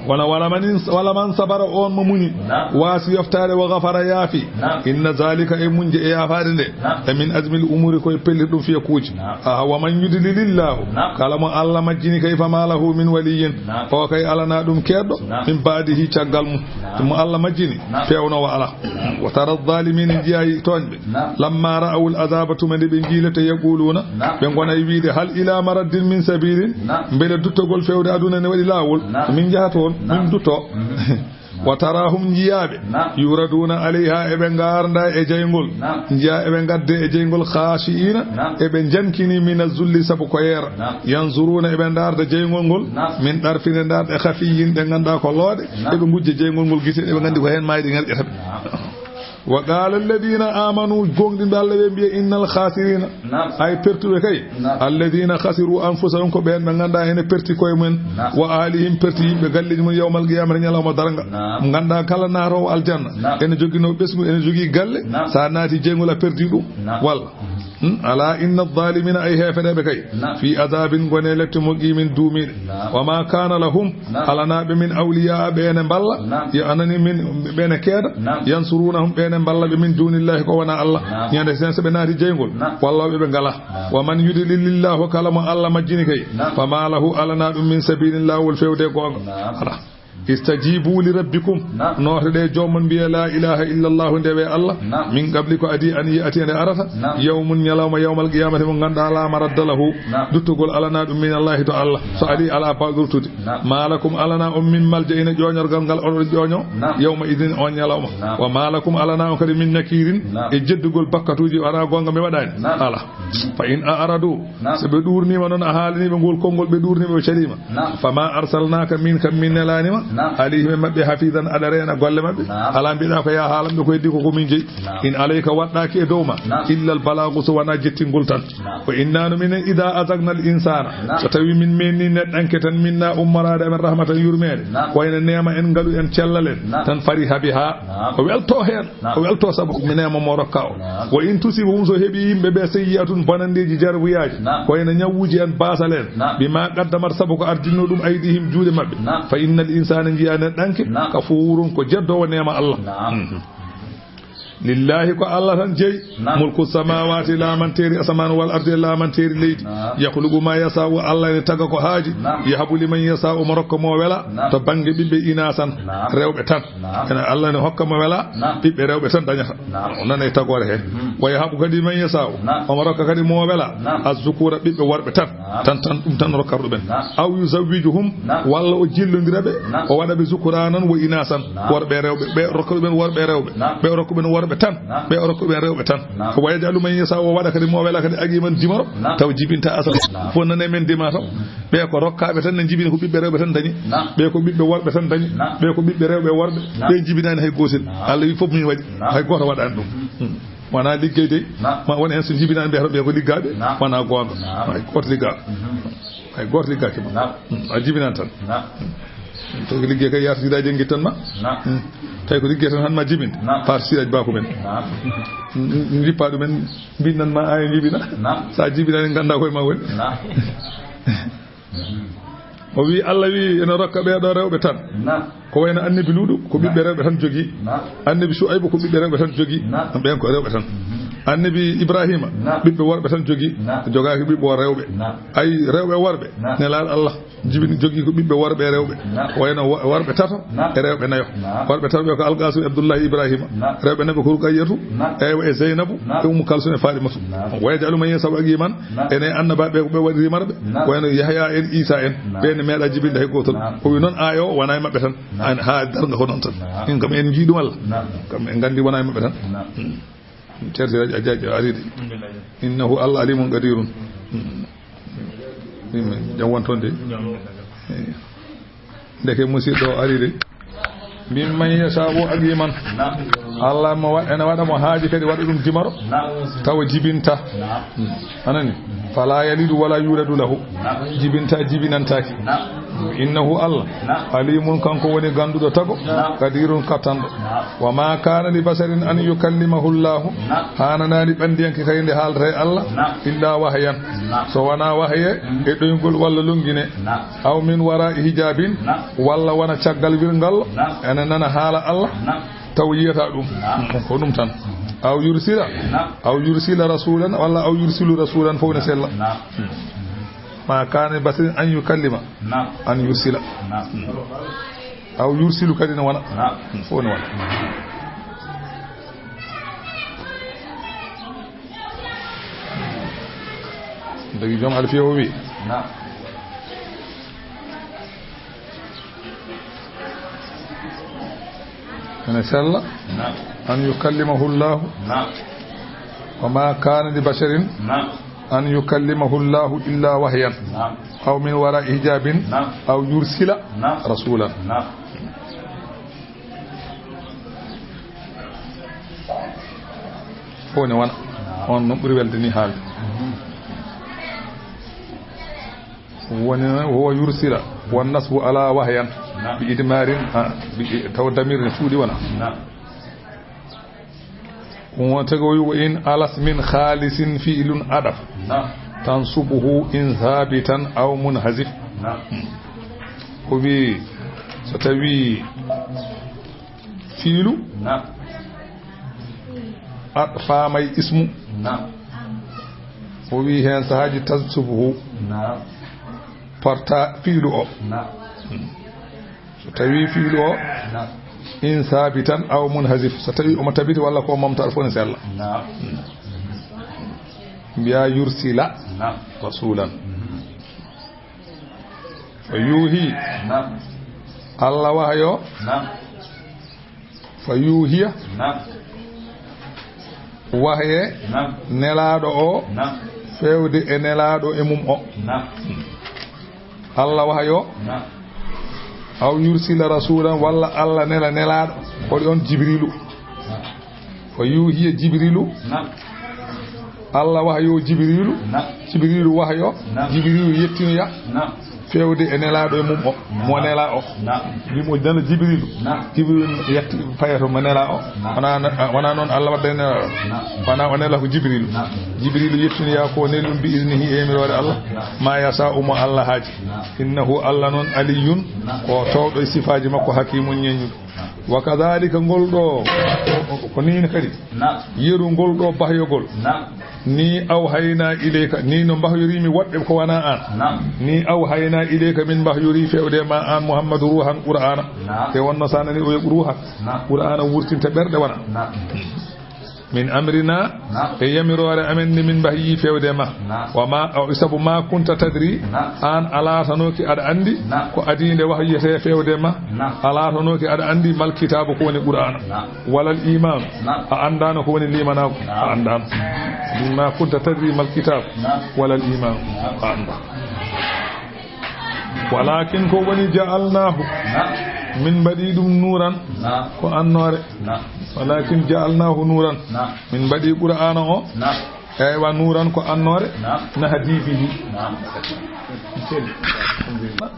Kono wala man ins-, wala man sabara, on mo muñi, waasi yoftaade, wa gafara, yaafi. Inna zalika, e muñde e yaafaade nde, e min azmil umuri, koye pellirɗum fiyakuuji. Aha, wa man yudlilillahu, kala mo Allah majjini kay, fama lahu min waliyin, o kay alana ɗum keedɗo, min baadihi, caggal mum. Mo Allah majjini, peewnoowo alaa. Wa tara zalimina, njiyaa tooñɓe. Lamma ra'awul azaba, tuma nde ɓe njii lette, yaquluna, ɓe ngona e wiide, hal ila maraddin min sabilin, mbele duttogol fewde aduna ne waɗi laawol, min njaha toon, min dutto. Wa tarahum, njiyaaɓe, yuraduna alayha, eɓe ngarda e jeyngol, njiyaa eɓe ngadde e jeyngol, khashiina, eɓe njankini, mina zulli, sabu ko yeera, yanzuruna, eɓe ndarda jeyngol ngol, min darfin, e ndarde, khafiyyin, ɗe ngannduɗaa ko looɗe, eɓe ngujja jeyngol ngol gite, eɓe nganndi ko heen maayde ngarƴata ɓe. Wa qala alladina amanu, goongɗinɓe Allah ɓe mbiya, innal khasirina, ay pertuɓe kay, alladina khasiru anfusahum, ko ɓeen ɓe ngannduɗaa ene perti koye mumen, wa ahlihim, perti yimɓe galleeji mum, yawmal qiyamati, ñalawma darnga. Ngannduɗaa kala naatoowo aljanna ene jogii no ɓesngu, ene jogii galle, sa naati jeyngol a perdi ɗum. Walla. Hmm? Ala inna zalimina, ay heefereɓe kay, fi azabin, ngone lette, muqimin, duumiiɗe. Wa ma kana lahum, alanaɓe min awliya, ɓe ene mballa, yo anani min, ɓe ene keeda, yansurunahum, ɓe ene mballa ɓe, min dunillahi, ko wona Allah. Ñande sen so ɓe naati jeyngol, walloɓe ɓe ngala. Wa man yudlilillahu, kala mo Allah majjini kay, fama lahu, alana ɗum, min sabilin, laawol fewde goonga. Ala. Istajibu li rabbikum. Noote ɗe joomon, mbiye, la ilaha illa Allahu, ndewe Allah. Min qabli, ko adi an ya'tiya, nde arata. Yawmun, ñalawma, yawmal qiyamati, mo ngannduɗaa, la maradda lahu, duttugol alana ɗum, min Allahi, to Allah. So ari, ala baɗortude. Ma lakum, alana on min malja, ina ƴoñorgal ngal oɗon ƴoño. Yawma idin, on ñalawma. Wa ma lakum, alana on kadi, min nakirin, e jeddugol bakkatuuji, wona goonga mi waɗani. Ala. Fa in a'radu, so ɓe ɗuurnima noon, a haalaniɓe ngol konngol, ɓe ɗuurnima, ɓe caliima. Fama arsalnaka, min kam min nelanima, alayhim, e maɓɓe, hafizan, aɗa reena golle maɓɓe. Ala mbiɗa ko ya haalanɓe ko heddi ko, ko min jeyi. In alayka, waɗɗaki e dow ma, illa al balagu, so wona jettingol tan. Wa inna no minen, ida azagna al insana, so tawi min menni neɗɗanke tan, minna, ummoraade amen, rahmatan, yurmeende, ko wayno neema en, ngalu en, cellal en, tan fariha biha, o welto heen. O welto sabu ko neema mo rokka o. Wa in tusibhum, so heɓi yimɓe ɓe, sayyi'atun, bonandeeji, jarabuyaaji, ko wayno ñawuuji en, baasal en, bima qaddamat, sabu ko ardinno ɗum, aydihim, juuɗe maɓɓe, fa innal insana, njiya neɗɗanke, kafurun, ko jeddoowo neema Allah. Mhm. Lillahi, ko Allah tan jeyi. Naam. Mulku samawati, laamanteeri asamaan, wal ardi, laamanteeri leydi. Naam. Yakhluqu ma yasha'u, Allah ene taga ko haaji. Naam. Yahabu liman yasha'u, omo rokka mo wela. Naam. To bannge ɓiɓɓe inasan, naam, rewɓe tan. Naam. Ene Allah ene hokka mo wela, naam, ɓiɓɓe rewɓe tan dañata. Naam. O nana e tagoore he. Mhm. Wa yahabu kadi man yasha'u. Naam. Omo rokka kadi mo wela. Naam. Azzukura, ɓiɓɓe worɓe tan. Naam. Tan, tan, ɗum tan rokkarɗo ɓen. Naam. Aw yuzawwijuhum, naam, walla o jillondira ɓe, naam, o waɗa ɓe zukuranan wa inasan, naam, worɓe e rewɓe, ɓe rokka ɓen worɓe e rewɓe, naam, ɓe rokka ɓen worɓe tan, naam, ɓe rokka ɓen rewɓe tan. Naam. Wa yaj'alu man yasha, o waɗa kadi mo wela kadi aqiman dimoro, naam, taw jibinta asal. Naam. Fof nane men dima taw. Ɓe ko rokkaaɓe tan ne jibini ko ɓiɓɓe rewɓe tan dañi. Naam. Ɓe ko ɓiɓɓe worɓe tan dañi. Naam. Ɓe ko ɓiɓɓe rewɓe e worɓe. Naam. Ɓe jibinaani hay gootel. Naam. Allah wi fof min waɗi. Naam. Hay gooto waɗaani ɗum. Hmm. Wona liggey dey. Naam. Ma won heen so jibinaani mbiyata ɓe ko liggaaɓe. Naam. Wona goonga. Naam. Hay gooto liggaaka. Mhm. Hay gooto liggaaki ma. Naam. Hmm. A jibinaani tan. Naam. Hmm. Tawi ko liggey kay yaata siraaji en ngittan ma. Naam. Hmm. Tawi ko liggey tan han ma jibinde. Naam. Par siraaji baaku men. Naam. Hmm. Jippa ɗumen mbinnan ma a jibina. Naam. Sa jibinaani ngannda koye ma woni. Naam. O wi, Allah wi ene rokka ɓee ɗo rewɓe tan. Naam. Ko wayno annabi Luuɗu, ko ɓiɓɓe rewɓe tan jogii. Naam. Annabi Su'aybu, ko ɓiɓɓe rewɓe tan jogii. Naam. Ɓeen ko rewɓe tan. Mhm. Annabi Ibrahima, naam, ɓiɓɓe worɓe tan jogii. Naam. Jogaaki ɓiɓɓe o rewɓe. Naam. Ay, rewɓe worɓe. Naam. Nelaaɗo Allah jibini jogii ko ɓiɓɓe worɓe e rewɓe. Naam. Ko wayno wo-, worɓe tato, naam, e rewɓe nayo. Naam. Worɓe tato ɓe ko Alqaasim, Abdullahi, Ibrahima. Naam. Rewɓe nayo ko Ruqayyatu, naam, eywa, e Zeynabu, naam, e Ummu Kalsum e Fatimatu. Naam. Wa yaj'alu man yasha'u aqiman. Naam. Enen annabaaɓe ko ɓe waɗi rimarɓe. Naam. Ko wayno Yahya en, Isa en. Naam. Ɓe ne meeɗa jibinde hay gootol. Naam. O wi noon aaya o wona e maɓɓe tan. Naam. An haa darnga ko noon tan. Naam. Min kam en njii ɗum Allah. Naam. Kam en nganndi wona e maɓɓe tan. Naam. Hmm. Ceerno Siraji a jaaƴi a ari de. Alhamdulillah. Innahu Allah alimun qadirun. Hmm. Min jam won toon de. Jam. Eh. Ndeke musiɗɗo o ari de. Min man yasha o aqiman. Naam. Allah mo wa-, ene waɗa mo haaji kadi waɗa ɗum dimaro. Naam. Tawa jibinta. Naam. Hmm. Anani? Fala yalidu wala yuladu lahu. Naam. Jibinta, jibinantaaki. Naam. Innahu Allah. Naam. Alimun, kanko woni gannduɗo tago. Naam. Qadirun, kattanɗo. Naam. Wa ma kana li basharin an yukallimahu Allahu. Naam. Haananaani ɓanndiyanke kay nde haalata e Allah. Naam. Illa wahyan. Naam. So wona wahaye, mm, e ɗoyngol walla longine. Naam. Aw min wara'i hijabin, naam, walla wona caggal wirngal, naam, ene nana haala Allah, naam, taw yiyata ɗum. Naam. Ko ɗum tan. Aw yursila, naam, aw yursila rasulan, walla aw yursilu rasulan, fof ne sella. Naam. Ma kana li basharin an yukallima, naam, an yursila. Naam. Aw yursilu kadi ne wona. Naam. Fof ne wona. Ndagi joom Alfiya o wi. Naam. Ene sella. Naam. An yukallimahu Allahu. Naam. Wa ma kana li basharin. Naam. An yukallimahu Allahu illa wahyan. Naam. Aw min wara'i hijabin. Naam. Aw yursila. Naam. Rasulan. Naam. Fof ne wona. On noon ɓuri welde ni haalde. Woni noon, wo yursila, won nasbu ala wahyan. Naam. Bi idmarin, ah, bi, taw damir ne suuɗi wona. Naam. Ko won tago wi, wa in alas min khalisin fi'lun adaf. Naam. Tansubuhu in thabitan aw munhazif. Naam. O wi, so tawi fiilu. Naam. Atfaama e ismu. Naam. O wi heen sahaaji tansubuhu. Naam. Porta fiilu o. Naam. So tawi fiilu o. Naam. In sabitan aw munhazif. So tawi omo tabiti walla ko momta fof ne sella. Naam. Mbiya yursila. Naam. Rasulan. Mhm. Fa yuhi. Naam. Allah wahayo. Naam. Fa yuhiya. Naam. Wahaye. Naam. Nelaaɗo o. Naam. Feewde e nelaaɗo e mum o. Naam. Allah wahayo. Naam. Aw yursila rasulan, walla Allah nela nelaaɗo. Ko on Jibrilu. Naam. Fa yuhiya Jibrilu. Naam. Allah wahayo Jibrilu. Naam. Jibrilu wahayo. Naam. Jibrilu yettinoya. Naam. Feewde e nelaaɗo e mum o. Mo nela o. Naam. Mbimo nana Jibrilu. Naam. Jibrilu yetti payato mo nela o. Naam. Wona, wona noon Allah wadda e nelaaɗo. Naam. Wona o nela ko Jibrilu. Naam. Jibrilu yettinoya ko nelum bi iznihi e yamiroore Allah. Naam. Ma yasa'u mo Allah haaji. Naam. Innahu Allah noon aliyun. Naam. Ko towɗo e sifaaji makko hakimun ñeññuɗo. Naam. Wa kadhalika, ngol ɗo, ko, ko, ko nii kadi. Naam. Yeru ngol ɗo bahyogol. Naam. Ni awhayna ilayka, ni no mbahyoriimi woɗɓe ko wanaa aan. Naam. Ni awhayna ilayka, min mbahyorii feewde ma aan Muhammadu ruuhan Qur'aana. Naam. Te wonno sa nani o wiya ruuhan. Naam. Qur'aana wurtinta ɓerɗe wona. Naam. Min amrina, naam, e yamiroore amen nde min mbahyii feewde ma. Naam. Wa ma, o, sabu ma kunta tadri, naam, aan a laatanooki aɗa anndi, naam, ko adii nde wahyetee feewde ma. Naam. A laatanooki aɗa anndi mal kitaabu ko woni Qur'aana. Naam. Walal iimaanu. Naam. A anndaano ko woni liimanaagu. Naam. A anndaano. Ma kunta tadri mal kitaabu. Naam. Walal iimaanu. Naam. A anndaa. Walakin ko woni ja'alnaahu. Naam. Min mbaɗi ɗum nuuran. Naam. Ko annoore. Naam. Walakin ja'alnaahu nuuran. Naam. Min mbaɗi Qur'aana o. Naam. Eywa, nuuran ko annoore. Naam. Nahdi bihi. Naam.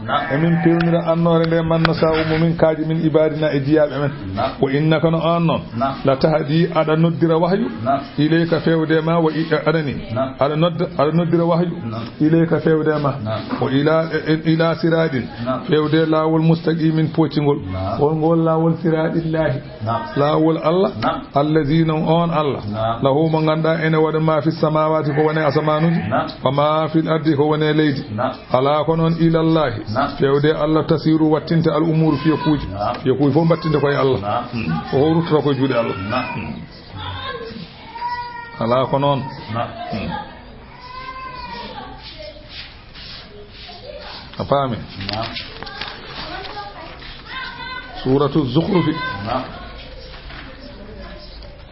Naam. Emin pewnira annoore nde man nasha'u mo min kaaji min ibadina e jiyaaɓe men. Naam. Wa innaka no aan noon. Naam. La tahdi aɗa noddira wahyu. Naam. Ilayka feewde ma wa i-, aɗani. Naam. Aɗa nodda, aɗa noddira wahyu. Naam. Ilayka feewde ma. Naam. Wa ila, e, e, ila siratin. Naam. Feewde laawol mustaqimin poccingol. Naam. Won ngol laawol siratillahi. Naam. Laawol Allah. Naam. Allazi non on Allah. Naam. Lahu mo ngannduɗaa ene waɗa ma fi samawati ko woni asamaanuuji. Naam. Wa ma fil ardi ko woni leydi. Naam. Alaa ko noon ilallahi. Naam. Feewde Allah tasiru wattinte al umuru fiyakuuji. Naam. Fiyakuuji fof mbattinte koye Allah. Naam. Hmm. Ko ruttoto koye juuɗe Allah. Naam. Hmm. Alaa ko noon. Naam. Hmm. A faami? Naam. Suuratu Zukhrufi. Naam.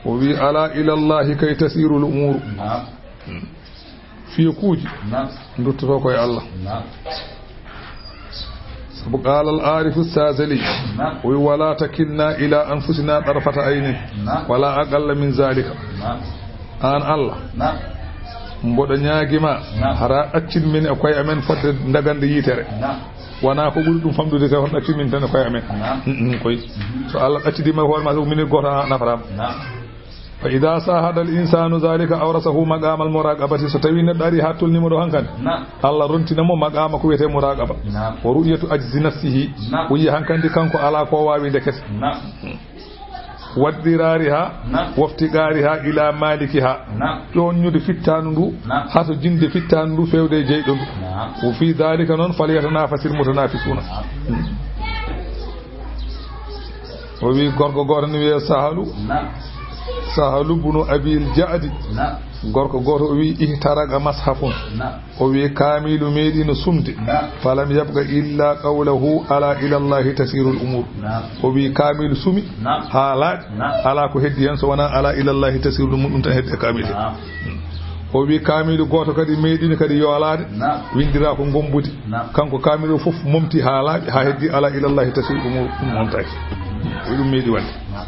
O wi, "Ala ila Allahi kay tasiru l-umuru." Naam. Fiyakuuji. Naam. Nduttoto koye Allah. Naam. Sabu qaala al-aarifu Saazali. Naam. O wi, "Wala takilna ila anfusina darfata aynin." Naam. Wala aqalla min zalika. Naam. Aan Allah. Naam. Mboɗo ñaagi ma. Naam. Hara accin min e koye amen fodde ndagande yitere. Naam. Wona ko ɓuri ɗum famɗude kay, hoto accin min tan e koye amen. Naam. Mm, mm, koy. Mhm. So Allah accidi ma hoore ma, sabu min gooto a nafraama. Naam. Fa ida sahada al insanu zalika awrasahu maqama al muraqabati, so tawi neɗɗo ari ha tolnimo ɗo hankandi. Naam. Allah rontina mo maqama ko wiyete muraqaba. Naam. Wa ru'yatu ajzi nafsihi. Naam. O yiya hankandi kanko ala ko waawi ndekete. Naam. Waddirariha, naam, waftiqariha ila malikiha. Naam. Ƴoonñude fittaandu ndu, naam, haa to jinde fittaandu ndu feewde e jeyɗo ndu. Naam. Wo fii daalika noon, falyatanafasil mutanafisuna. Naam. O wi gorko gooto ne wiyee Sahalu. Naam. Sahalu bunu Abil Jaadi. Naam. Gorko gooto o wi ihtaraqa mashafun. Naam. O wi kaamiilu meeɗiino sumde. Naam. Falam yabqa illa qawlahu ala ila Allahi tasirul umur. Naam. O wi kaamiilu sumi. Naam. Haa laaɓi. Naam. Alaa ko heddi heen so wonaa ala ila Allahi tasirul umur, ɗum tan heddi e kaamiilu. Naam. O wi kaamiilu gooto kadi meeɗiino kadi yoolaade. Naam. Winndiraa ko ngombudi. Naam. Kanko kaamiilu fof momti haa laaɓi, haa heddi ala ila Allahi tasirul umur, ɗum montaaki. O wi ɗum meeɗi waɗde. Naam.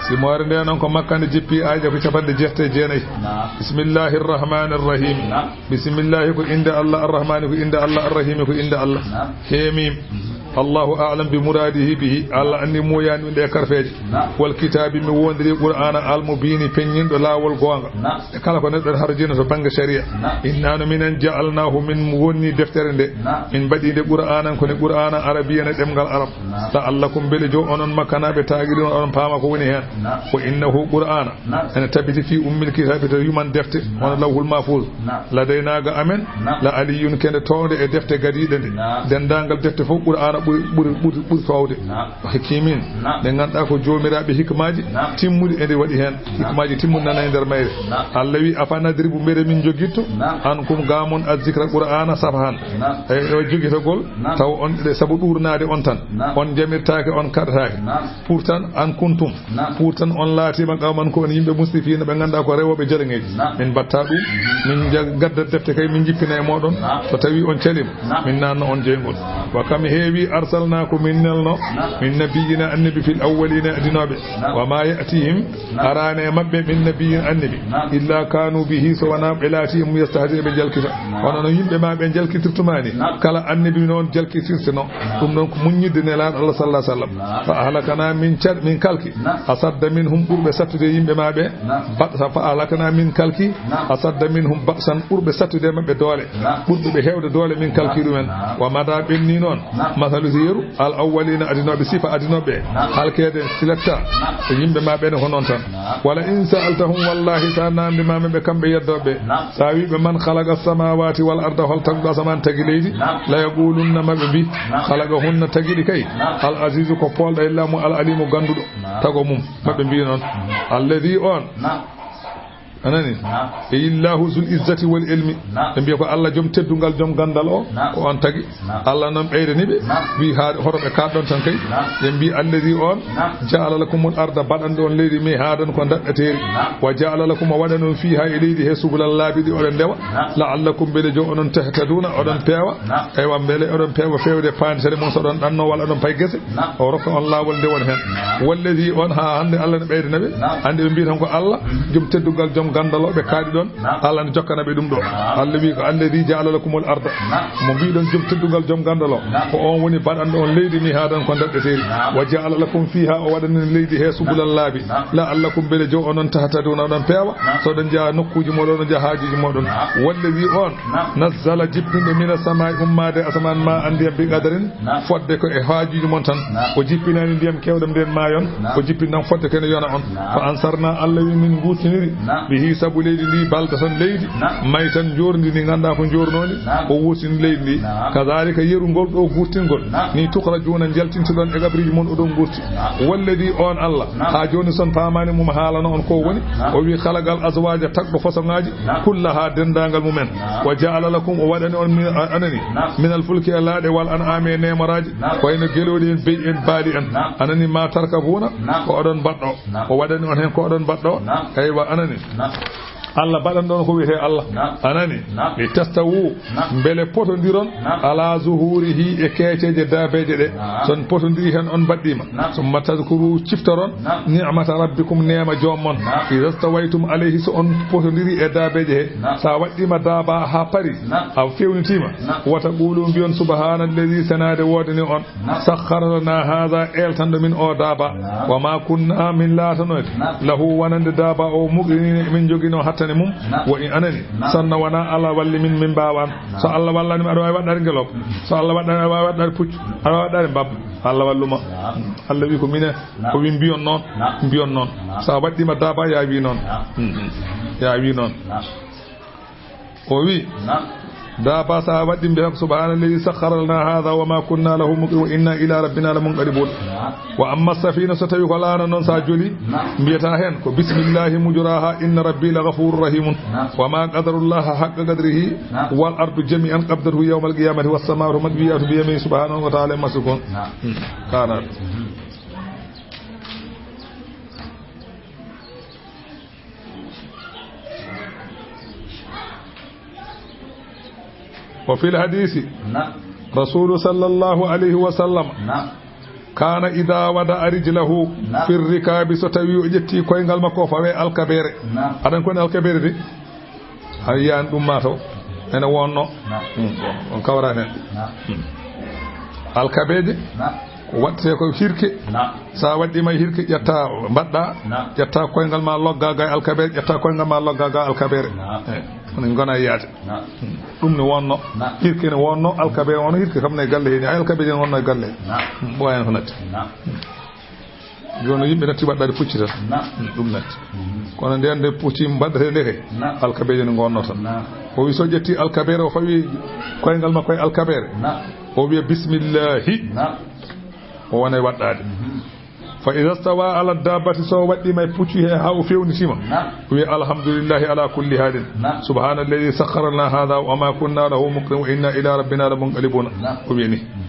Simoore nde noon ko Makka, nde jippi, aaye ko capanɗe jeetati e jeenayi. Naam. Bismillahi arrahmani arrahim. Naam. Bismillahi ko innde Allah, arrahmani ko innde Allah, arrahimi ko innde Allah. Naam. Heemim. Mhm. Allahu a'lam bi muradihi bihi. Allah anndi moyaani ɗum ɗe karfeeje. Naam. Wal kitaabi, mi wondiri Qur'aana, al mubiini, peññinɗo laawol goonga. Naam. E kala ko neɗɗo harjino to bannge sharia. Naam. Inna no minen ja'alnaahu, min wonni deftere nde. Naam. Min mbaɗi nde Qur'aanan, ko ne Qur'aana arabiyyan e ɗemngal Arab. Naam. La'allakum, mbele jo onon Makkanaaɓe, ta'qiluuna, oɗon paama ko woni heen. Naam. Wa innahu Qur'aana, naam, ene tabiti fii ummil kitaabi, to yuman defte, naam, hono Lawhul Mahfuuz. Naam. Ladaynaa ga amen, naam, la aliyyun, kende townde e defte gadiiɗe nde. Naam. Denndaangal defte fof Qur'aana ɓuri, ɓuri, ɓuri, ɓuri toowde. Naam. Hakimin, naam, ɓe ngannduɗaa ko joomiraaɓe hikmaaji, naam, timmuɗi, ene waɗi heen. Naam. Hikmaaji timmuɗi nana e nder mayre. Naam. Allah wi, "Afa nadribu, mbele min njogitto, naam, ankum, ga mon, azzikra, Qur'aana, safahan." Naam. E, e jogitagol, naam, taw on, ɗe sabu ɗuurnaade on tan. Naam. On jamirtaake, on kaɗataake. Naam. Pourtant, an kuntum. Naam. Pourtant, on laatiima qawman ko on yimɓe musrifiina, ɓe ngannduɗaa ko rewooɓe jaraŋeeji. Naam. Min mbatta ɗum, min nja-, gadda defte kay, min njippina e mooɗon. Naam. So tawi on caliima, naam, min naanna on jeyngol. Naam. Wa kam heewi arsalnaa ko min nelno, naam, min nabiyina annabi fil awwalina adinooɓe. Naam. Wa ma ya'tihim, naam, araani e maɓɓe min nabiyyin annabi. Naam. Illa kanu bihi, so wonaa ɓe laati e mum yastahzi'una ɓe jalkita. Naam. Hono no yimɓe ma ɓe jalkitirtuma ni. Naam. Kala annabi noon jalkitirteno. Naam. Ɗum noon ko muññidde Nelaaɗo Allah sallallahu alaihi wasallam. Naam. Fa ahlakana, min car-, min kalki. Naam. Asadda minhum, ɓurɓe sattude yimɓe ma ɓe. Naam. Batsa, fa ahlakana, min kalki. Naam. Asadda minhum batsan, ɓurɓe sattude maɓɓe doole. Naam. Ɓurɓe ɓe heewde doole, min kalki, naam, ɗumen. Naam. Wa mada, ɓenni noon. Naam. Masal Yeru, al awwalina, adinooɓe, sifa adinooɓe, halkeede, silatta, e yimɓe ma ɓen ko noon tan. Wala in sa'altahum, wallahi, sa namndi ma ɓe kamɓe yeddooɓe, sa wi ɓe, man khalaqa samawati wal arda, hol tagɗo asamaan tagi leydi, la yaqulunna, ma ɓe mbi, khalaqahunna, tagi ɗi kay, al azizu, ko poolɗo e laamu, al alimu, gannduɗo tago mum, ma ɓe mbi noon. Alladhi, on. A nani? Naam. E Illahu zul izzati wal ilmi. Naam. Ɓe mbiya ko Allah joom teddungal, joom ganndal o, naam, ko on tagi. Naam. Allah noon ɓeydani ɓe, naam, wi haa hoto ɓe kaaɗɗon tan kay. Naam. Ɓe mbi, alladhi on, naam, ja'ala lakumul arda, baɗanɗo on leydi mihaadan ko daɗɗateeri. Naam. Wa ja'ala lakum, o waɗani on fiiha, e leydi he, subulan, laabi ɗi oɗon ndewa. Naam. La'allakum, mbele jo onon, tahtaduna, oɗon, naam, peewa. Naam. Eywa, mbele oɗon peewa feewde paanditare mon so oɗon ɗanno walla oɗon pay gese. Naam. O rokka on laawol nde won heen. Naam. Walladhi on, haa hannde Allah ne ɓeydana ɓe. Naam. Hannde ɓe mbiyi tan ko Allah, mhm, joom teddungal, joom ganndal o, ɓe kaaɗi ɗon. Naam. Allah ne jokkana ɓe ɗum ɗo. Naam. Allah wi ko alladhi ja'ala lakumul arda. Naam. Mo mbiɗon joom teddungal, joom ganndal o. Naam. Ko on woni baɗanɗo on leydi mihaadan ko daɗɗateeri. Naam. Wa ja'ala lakum fiha, o waɗani leydi he subulan, naam, laabi. Naam. La'allakum mbele jo onon tahtaduna, oɗon peewa. Naam. So oɗon njaha nokkuuji mooɗon, oɗon njaha haajuuji mooɗon. Naam. Walladhi on, naam, nazzala jippinɗo mina samaa'i ummaade asamaan ma an ndiyam bi qadarin. Naam. Fodde ko e haajuuji mon tan. Naam. O jippinaani ndiyam keewɗam nden maayon. Naam. O jippini tan fodde ko ene yona on. Naam. Fa ansharna, Allah wi min ngurtiniri. Naam. Bihi, sabu leydi ndi, baldatan, leydi. Naam. Maytan, njoorndi ndi nganndaa ko njoornoo ndi. Naam. O wurtini leydi ndi. Naam. Kadhalika, yeru ngol ɗo gurtingol. Naam. Ni tukhrajuuna, njaltintoɗon e qabriiji mon oɗon gurti. Naam. Walladhi on Allah. Naam. Haa jooni son paamaani mum haalano on ko woni. Naam. O wi khalaqal azwaaja, tagɗo façon ngaaji. Naam. Kullaha, denndaangal mumen. Naam. Wa ja'ala lakum, o waɗani on min, a-, anani. Naam. Minal fulki, e laaɗe, wal an'aami, e neemaraaji. Naam. Ko wayno gelooɗi en, be'i en, baali en. Naam. Anani ma tarkabuna, naam, ko oɗon mbaɗɗo. Naam. O waɗani on heen ko oɗon mbaɗɗo. Naam. Eywa, anani. Naam. Allah baɗanɗo on ko wiyetee Allah. Naam. Anani. Naam. Li tastawu, naam, mbele potondiron, naam, ala zuhurihi, e keeceeje daabeeje ɗe. Naam. So on potondiri heen, on mbaɗɗiima. Naam. Summa tadhkuru, ciftoron, naam, ni'mata rabbikum, neema joom mon. Naam. Idha stawaytum alayhi, so on potondiri e daabeeje he. Naam. Sa waɗɗiima daaba haa pari, naam, a fewnitiima. Naam. Wa taqulu, mbiyon, subhana alladhi, senaade woodani on. Naam. Sakhkhara lana hadha, eltanɗo min o daaba. Naam. Wa ma kunna, min laatanoyde. Naam. Lahu, wonande daaba o, muqrinina, min jogino hattane mum. Naam. Wa in, anani. Naam. Sanna wona Allah walli min, min mbaawan. Naam. So Allah wallani ma, aɗa waawi waɗɗaade ngelooba. Mm. So Allah waɗɗani, aɗa waawi waɗɗaade puccu. Aɗa waawi waɗɗaade mbabba. Allah walluma. Naam. Allah wi ko minen. Naam. O wi mbiyon noon. Naam. Mbiyon noon. Naam. Sa waɗɗiima daaba, ya wi noon. Naam. Mm, mm. Ya wi noon. Naam. O wi, naam, daaba sa waɗɗi, mbiya ko, subhana alladhi sakhkhara lana hadha wa ma kunna lahu muqrinin wa inna ila rabbina lamunqalibun. Naam. Wa amma safina, so tawi ko laana noon, sa joli, naam, mbiyata heen ko, bismillahi mujraha inna rabbi la ghafurur rahimun. Naam. Wa ma qadarullaha haqqa qadrihi. Naam. Wal ardu jami'an qabdatuhu yawmal qiyamati was samawati matwiyatun bi yaminihi subhanahu wa ta'ala amma yushrikun. Naam. Hmm. Kaana. Mhm. Wa fil hadisi, naam, rasulu sallallahu alayhi wa sallam, naam, kana idha wada'a rijlahu, naam, fi rikabi, so tawi o ƴetti koyngal makko, o fawe alkabeere. Naam. Aɗa anndi ko woni alkabeere de? A yiyan ɗum ma taw. Ene wonno. Naam. Hmm, on kawra hen. Naam. Hmm. Alkabeeje. Naam. Ko waɗetee ko hirke. Naam. So a waɗɗiima e hirke, ƴetta mbaɗɗa, naam, ƴetta koyngal ma logga ga e alkabeere, ƴetta koyngal ma logga ga e alkabeere. Naam. Eh, kono ngona yaade. Naam. Hmm. Ɗum ne wonno. Naam. Hirke ne wonno, alkabeere wonno, hirke kam ne e galle heen. Ay alkabeeje ne wonno e galle. Naam. Hmm. Ɓooyaani ko natti. Naam. Hmm. Jooni yimɓe natti waɗɗaade pucci tan. Naam. Hmm, ɗum natti. Mhm. Kono nden nde pucci mbaɗetee nde kay, naam, alkabeeje ne ngonno tan. Naam. O wi so ƴetti alkabeere, o fawi koyngal makko e alkabeere. Naam. O wiya bismillahi. Naam. O wona e waɗɗaade. Mhm. Fa idha stawa ala dabbati, so waɗɗiima e puccu he haa o fewnitiima. Naam. O wiya alhamdulillahi ala kulli halin. Naam. Subhana alladhi sakhkhara lana hadha wa ma kunna lahu muqrinin wa inna ila rabbina lamunqalibun. Naam. O wiya ni. Mhm.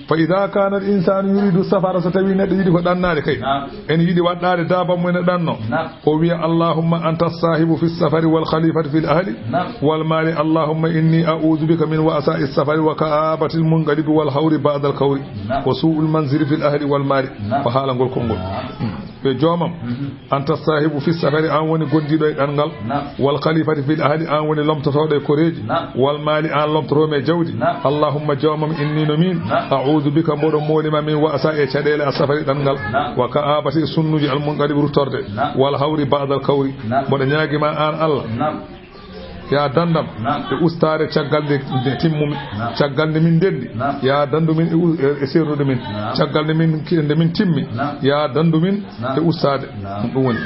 Fa idha kana al insanu yuridu safara, so tawi neɗɗo yiɗi ko ɗannaade kay. Naam. Ene yiɗi waɗɗaade daaba mo ene ɗanno. Naam. O wiya, Allahumma anta sahibu fi safari wal khalifati fil ahli, naam, wal mali. Allahumma inni a'udhu bika min wa'sa'i safari wa ka'abati al munqalibi wal hawri ba'da al kawri, naam, wa su'ul manzili fil ahli wal mali. Naam. Ko haala ngol konngol. Naam. Hmm. Ɓe joomam, mhm, anta sahibu fi safari, an woni gondiiɗo e ɗanngal. Naam. Wal khalifati fil ahli, an woni lomtotooɗo e koreeji. Naam. Wal mali, an lomtotoomi e jawdi. Naam. Allahumma, joomam, inni no min, naam, a'udhu bika, mboɗo moolima, min wa'sa, e caɗeele a safari ɗanngal. Naam. Wa ka'abati, e sunnuji al munqalib, ruttorde. Naam. Wal hawri ba'dal kawri. Naam. Mboɗo ñaagima an Allah. Naam. Yaa dandam e ustaade caggal nde, nde timmumi. Caggal nde min ndenndi, yaa dandu min e u-, e, e serrude min. Caggal nde min, nde min timmi, yaa dandu min e ustaade. Ɗum woni,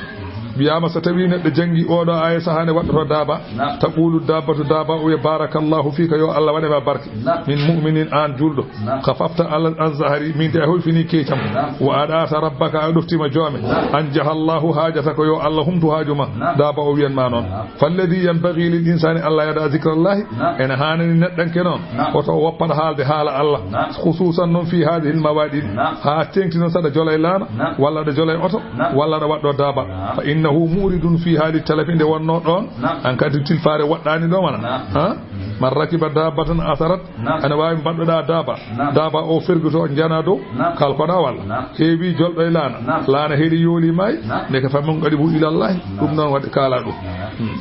wiyaama so tawii neɗɗo janngi oo ɗoo aaya, sahaa nde waɗɗotoo daaba, taqulu daabbatu, daaba o wiya, "Baarakallahu fiika, yo Allah waɗe ma barke." Min mu'minin, aan juulɗo. Khafafta ala an zahri, min de a hoyfini keecam. Wa adata rabbaka, a ɗoftima joome. Anjaha Allahu haajataka, yo Allah humtu haaju ma. Daaba o wiyan ma noon. Falladi yanbaghi lil insani alla yada zikrallahi. Ene haanani neɗɗanke noon, oto o woppat haalde haala Allah. Khususan noon fi hadhihi al mawaɗiɗi. Haa teŋti noon saɗa jola e laana, walla aɗa jola e oto, walla aɗa waɗɗo daaba. Fa innahu muridun fi hali talafi, nde wonno ɗoon, an kadi tilfaare waɗɗaani ɗo mana. Ha? Man rakiba dabbatan asarat, ana waawi mbaɗɗoɗaa daaba. Daaba o ferguto, jana dow, kalkoɗaa walla. Heewi jolɗo e laana. Laana heeli yooli maayi, ndeke fa munqalibu ilallahi. Ɗum noon waɗi kaala ɗum. Hmm.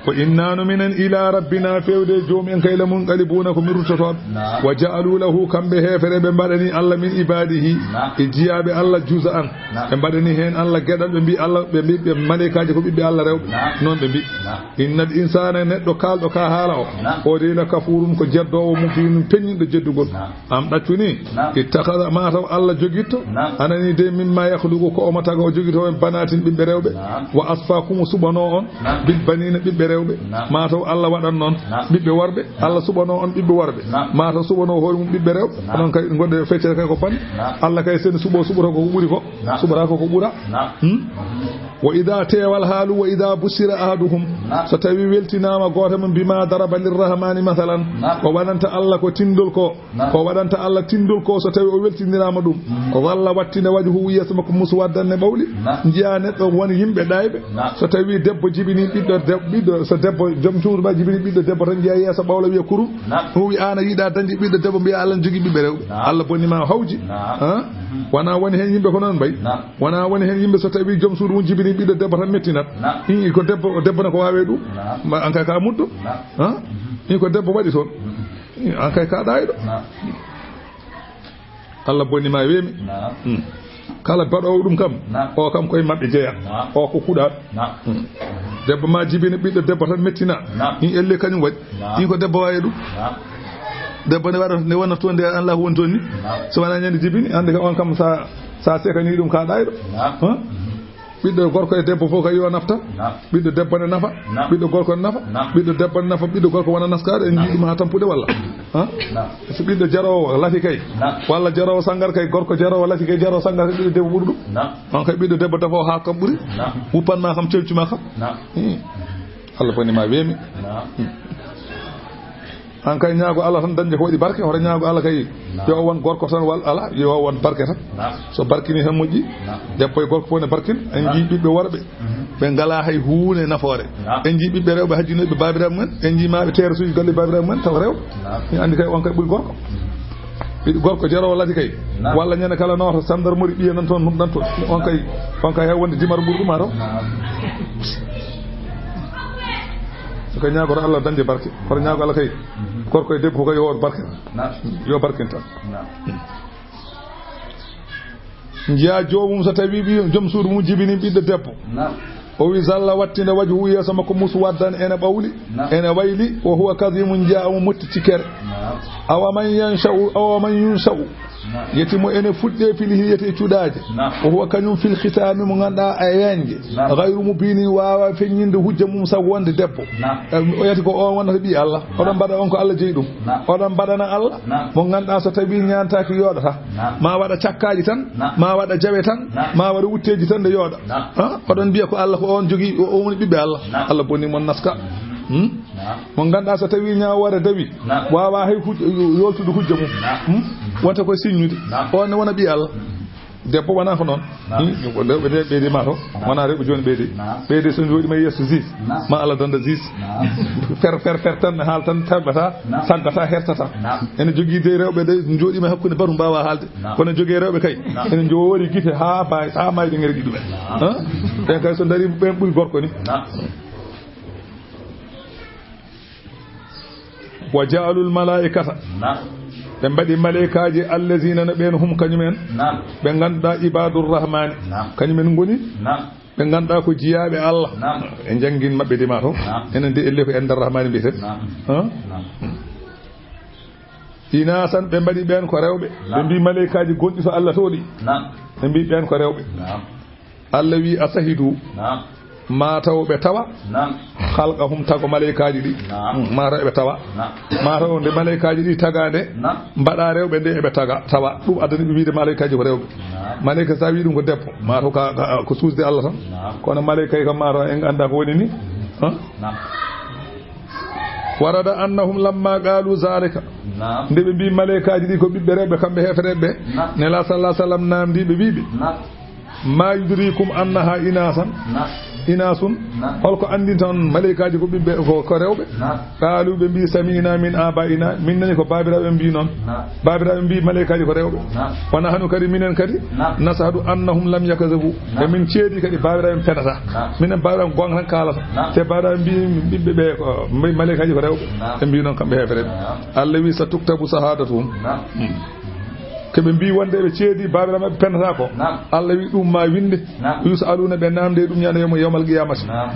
Ko innanu minen ila rabbina, fewde e joomi en kay, la munqalibuna, ko min ruttotooɓe. Wa ja'alu lahu, kamɓe heefereɓe mbaɗani Allah min ibadihi, e jiyaaɓe Allah juz'an. Ɓe mbaɗani heen Allah geɗal, ɓe mbi Allah, ɓe mbi ɓe maleykaaji ko ɓiɓɓe Allah rewɓe. Noon ɓe mbi. Innal insana, neɗɗo kaalɗo ka haala o, o de la kafurun, ko jeddoowo mubinun, peññinɗo jeddugol. Am ɗaccu ni, ittakhadha, ma taw Allah jogitto, anani de mimma yakhluqu, ko omo taga o jogito en banatin ɓiɓɓe rewɓe, wa asfakum, o suɓano on, bil banina, ɓiɓɓe rewɓe, ma taw Allah waɗan noon, ɓiɓɓe worɓe, Allah suɓano on ɓiɓɓe worɓe, ma taw suɓano hoore mum ɓiɓɓe rewɓe, onon kay goɗɗe feccere kay ko pan, Allah kay sen suɓo suɓoto ko ɓuri ko, suɓata ko ko ɓura. Hmm? Wa idha, teewal haalu, wa idha bushira ahaduhum, so tawi weltinaama gooto mum, bima daraba lirrahmani mathalan, o waɗanta Allah ko tindol ko, ko waɗanta Allah tindol ko, so tawi o weltiniraama ɗum, o walla wattina wajhu, yeeso makko muswaddan, ne ɓawli. Njiya neɗɗo won yimɓe ɗayɓe, so tawi debbo jibini ɓiɗɗo deb-, ɓiɗɗo, so debbo joom suudu ma jibini ɓiɗɗo debbo tan, njiya yeeso ɓawla, wiya kurum. Ɗum wi aan a yiɗa dañde ɓiɗɗo debbo, mbiya Allah jogii ɓiɓɓe rewɓe. Allah bonni ma hawji. Ha? Wona woni heen yimɓe ko noon mbayi. Wona woni heen yimɓe so tawi joom suudu mum jibini ɓiɗɗo debbo tan mettinat. Ii, ko debbo, debbo ne ko waawee ɗum. Ma an kay ka muddo. Ha? Ii, ko debbo waɗi toon. Ii, an kay ka ɗayɗo. Allah bonni ma weemi. Hmm. Kala baɗoowo ɗum kam, o kam koye maɓɓe jeya. O ko kuɗaaɗo. Hmm. Debbo ma jibini ɓiɗɗo debbo tan mettina. Ii, elle kañum waɗi. Ii, ko debbo waawee ɗum. Debbo ne waɗa, ne wona toon de, Allah woni toon ni. So wona ñande jibini, hannde kam on kam sa, sa sekani ɗum ka ɗayɗo. Ha? Ɓiɗɗo gorko e debbo fof kay yo nafta. Ɓiɗɗo debbo ne nafa. Ɓiɗɗo gorko ne nafa. Ɓiɗɗo debbo ne nafa. Ɓiɗɗo gorko wona naskaɗo, en njii ɗum ha tampude walla. Ha? So ɓiɗɗo jaroowo lafi kay. Walla jaroowo sangar kay, gorko jaroowo lafi kay, jaroowo sangar kay, ɓiɗɗo debbo ɓuri ɗum. On kay ɓiɗɗo debbo dafo ha kam ɓuri. Wuppan ma kam, cewci ma kam. Hmm. Allah bonni ma weemi. Hmm. An kay ñaago Allah tan dañde ko waɗi barke, hoto ñaago Allah kay yo o won gorko tan wal ala, yo o won barke tan. So barkini tan moƴƴi. Debbo e gorko fof ne barkin. En njii ɓiɓɓe worɓe. Ɓe ngalaa hay huunde nafoore. En njii ɓiɓɓe rewɓe hajjinooɓe baabiraaɓe mumen. En njii maaɓe terasuuji galle baabiraaɓe mumen tawa rewɓe. Mi anndi kay on kay ɓuri gorko. Ɓiɗɗo gorko jaroowo lati kay. Walla ñande kala nooto sandarmori ɓiye nan toon, ɗum ɗan toon. On kay, on kay hay wonde dimaro ɓuri ɗum a taw. So kay ñaagoto Allah dañde barke. Hoto ñaago Allah kay. Gorko e debbo kay yo barke. Yo barkin tan. Njiya joomum so tawi ɓiy joom suudu mum jibini ɓiɗɗo debbo. O wi zalla wattinda wajhu yeeso makko muswaddan ene ɓawli, ene wayli, wa huwa kadhimun, njiya omo motti tikkere. Awa man yansha'u, awa man yunsha'u. Yeti mo ene fuɗɗe fil hilyati e cuɗaaje. Wa huwa kañum fil khitami mo ngannduɗaa a yañje. Ghayru mubinin, waawa feññinde hujja mum sabu wonde debbo. Em, o yati ko on wonnata ɓiy Allah. Oɗon mbaɗa on ko Allah jeyi ɗum. Oɗon mbaɗana Allah mo ngannduɗaa so tawi ñaantaaki yooɗata. Ma waɗa cakkaaji tan, ma waɗa jawe tan, ma waɗa wutteeji tan nde yooɗa. Ha? Oɗon mbiya ko Allah ko on jogii, o, o woni ɓiɓɓe Allah. Allah bonni mon naska. Hmm? Mo ngannduɗaa so tawi ñaawoore dawi, waawa hay hu-, yoltude hujja mum. Hmm? Wonta koye siññude. On ne wona ɓiy Allah. Debbo wona ko noon. Hmm? Rewɓe de ɓeydi ma to. Wona rewɓe jooni ɓeydi. Ɓeydi so njooɗi ma yeeso juge. Ma Allah danda juge. Fer, fer, fer tan, haal tan, tabbata, saggata, hertata. Ene jogii de rewɓe de njooɗi ma hakkunde batu mbaawa haalde. Kono jogee rewɓe kay. Ene njoori gite haa mbaay, haa mbaay ɓe ngere ɗiɗum en. Ha? Ɓen kay so ndarii ɓen ɓuri gorko ni. Wa ja'alul malaa'ikata. Ɓe mbaɗi maleykaaji allazina no ɓen hum kañum en. Ɓe ngannduɗaa ibadur rahmani. Kañum en ngoni. Ɓe ngannduɗaa ko jiyaaɓe Allah. Naam. En njanngin maɓɓe dima to. Naam. Enen de elle ko en nder Rahmaani mbiyeten. Naam. Ha? Naam. Inasan, ɓe mbaɗi ɓeen ko rewɓe. Naam. Ɓe mbi maleykaaji gonɗi to Allah to ɗi. Naam. Ɓe mbi ɓeen ko rewɓe. Naam. Allah wi, "Asahidu." Naam. Ma taw ɓe tawa. Naam. Khalqahum, tago maleykaaji ɗi. Naam. Hmm, ma taw ɓe tawa. Naam. Ma taw nde maleykaaji ɗi taga nde. Naam. Mbaɗa rewɓe nde eɓe taga, tawa. Ɗum addani ɓe wiide maleykaaji ko rewɓe. Naam. Maleyka sa wi ɗum ko debbo, ma taw ka, ka, ko suusde Allah tan. Naam. Kono maleyka kam ma taw en annda ko woni ni. Ha? Naam. Warada annahum lamma qalu zalika. Naam. Nde ɓe mbi maleykaaji ɗi ko ɓiɓɓe rewɓe kamɓe heefereɓe. Naam. Nela sallallahu alaihi wasallam namdi ɓe wiɓe. Naam. Ma yudrikum annaha inasan. Naam. Inasun. Naam. Holko anndinta on maleykaaji ko ɓiɓɓe, ko, ko rewɓe? Naam. Qalu, ɓe mbi, sami'na min aba'ina, min nani ko baabiraaɓe mbi noon. Naam. Baabiraaɓe mbi maleykaaji ko rewɓe. Naam. Wa nahnu kadi, minen kadi, naam, nashhadu annahum lam yakzibu. Naam. E min ceedi kadi baabiraaɓe penata. Naam. Minen baabiraaɓe goonga tan kaalata. Naam. Te baabiraaɓe mbi ɓiɓɓe ɓe ko mbi maleykaaji ko rewɓe. Naam. Ɓe mbi noon kamɓe heefereɓe. Naam. Allah wi, sa tuktabu shahadatuhum. Naam. Hmm. Ko ɓe mbi wonde ɓe ceedi baabiraaɓe maɓɓe penata ko. Naam. Allah wi ɗum ma winde. Naam. Yus'aluna, ɓe namde ɗum ñande yawma, yawmal qiyamati. Naam.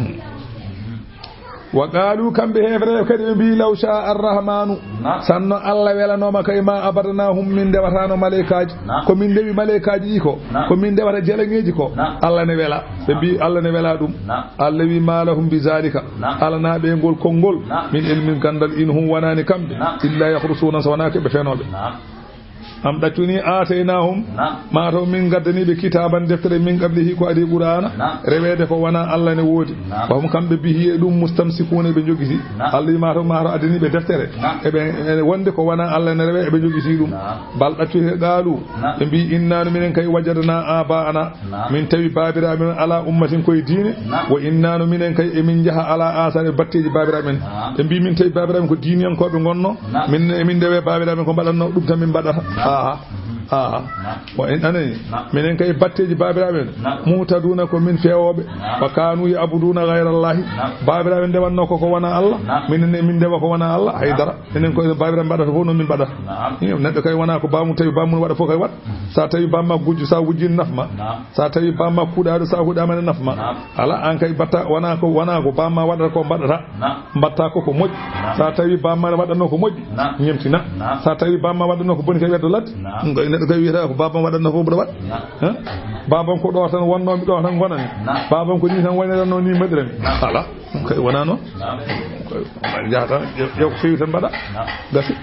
Wa qalu, kamɓe heefereɓe kadi ɓe mbi, law sha arrahmanu, naam, sanno Allah welanooma kay ma abadnahum, min ndewatano maleykaaji. Naam. Ko min ndewi maleykaaji ɗi ko, naam, ko min ndewata jalaŋeeji ko. Naam. Allah ne wela. Ɓe mbi Allah ne wela ɗum. Naam. Allah wi ma lahum bi zalika. Naam. Alana ɓe ngol konngol. Naam. Min ilmin, ganndal, in hum, wonani kamɓe. Naam. Illa yakhrusuna, so wona ko ɓe fenooɓe. Naam. Am ɗaccuni ataynahum, naam, ma taw min ngaddani ɓe kitaban, deftere, min qablihi, ko adi Qur'ana, naam, reweede ko wona Allah ne woodi. Naam. Wa hum, kamɓe, bihi, e ɗum, mustamsikuna, ɓe jogiti. Naam. Allah wi ma taw, ma taw addani ɓe deftere. Naam. Eɓe, e wonde ko wona Allah ne rewe, eɓe jogiti ɗum. Naam. Bal ɗaccute, qalu, naam, ɓe mbi, inna, no minen kay, wajadna aba'ana, naam, min tawi baabiraaɓe men ala ummatin, koye diine. Naam. Wa inna, no minen kay, emin njaha ala asari, batteeji baabiraaɓe men. Naam. Ɓe mbi min tawi baabiraaɓe men ko diiniyankooɓe ngonno. Naam. Min, emin ndewe baabiraaɓe men ko mbaɗatno, ɗum tan min mbaɗata. Naam. Aha. Mhm. Aha. Naam. Wa in anani. Naam. Minen kay batteeji baabiraaɓe men. Naam. Muhtaduna, ko min feewooɓe. Naam. Wa kanu ya'buduna ghayra Allahi. Naam. Baabiraaɓe ndewanno ko ko wona Allah. Naam. Minen ne min ndewa ko wona Allah. Hay dara. Enen ko baabiraaɓe mbaɗata fof noon min mbaɗata. Naam. Iyo, neɗɗo kay wona ko baamu tawi baamu waɗa fof kay waɗ. Mhm. Sa tawi bamma gujjo, sa wujjini nafma. Naam. Sa tawi bamma kuɗaɗo, sa huɗama ne nafma. Naam. Ala, an kay batta, wona ko, wona ko bamma waɗata ko mbaɗata. Naam. Mbatta ko ko moƴƴi. Naam. Sa tawi bamma waɗatno ko moƴƴi. Naam. Ñemtina. Naam. Sa tawi bamma waɗatno ko boni kay weddo ladde. Naam. Ko neɗɗo kay wiyata ko bamma waɗatno fof mboɗo waɗ. Naam. Hein? Bamam ko ɗo tan wonnomi, ɗo tan gonami. Naam. Bamam ko ni tan waynoranno, ni mbaɗirami. Naam. Ala. Ɗum kay wona noon. Naam. Koy jahata, ƴeew, ƴeew ko fewi tan mbaɗa. Naam. Gasi.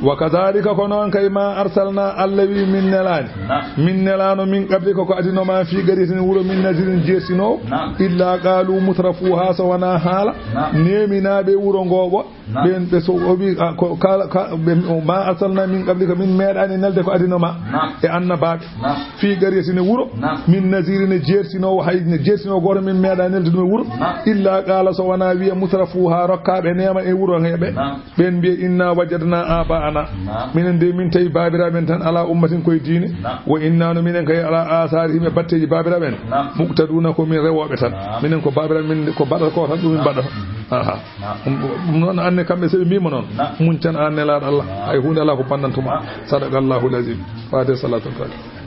Wa kadhalika, ko noon kay, ma arsalna, Allah wi min nelaani. Naam. Min nelaano min qablika, ko adino ma, fi qaryatin, wuro, min nazirin, jeertinoowo. Naam. Illa qalu mutrafuha, so wona haala. Naam. Neeminaaɓe wuro ngoo ɓo. Naam. Ɓeen ɓe so o wi, a, ko kala, ka, ɓe, o, ma arsalna min qablika, min meeɗaani nelde ko adino ma. Naam. E annabaaɓe. Naam. Fi qaryatin, e wuro. Naam. Min nazirin, e jeertinoowo, hay ne jeertinoowo gooto min meeɗa nelde ɗum e wuro. Naam. Illa qala, so wona wiya mutrafuha, rokkaaɓe neema e wuro he ɓe. Naam. Ɓeen mbiya inna wajadna aba'ana. Naam. Minen de min tawi baabiraaɓe men tan ala ummatin koye diine. Naam. Wa inna, no minen kay ala asarihim, e batteeji baabiraaɓe men. Naam. Muqtaduna, ko min rewooɓe tan. Naam. Minen ko baabiraaɓe men ko mbaɗata ko tan ɗum min mbaɗata. Naam. Aha. Naam. Ɗum, ɗum noon anne kamɓe so ɓe mbiima noon. Naam. Muñ tan an nelaaɗo Allah. Naam. Hay huunde alaa ko bannantuma. Naam. Sadaqallahu al-azim. Fatiha, salatul fatiha.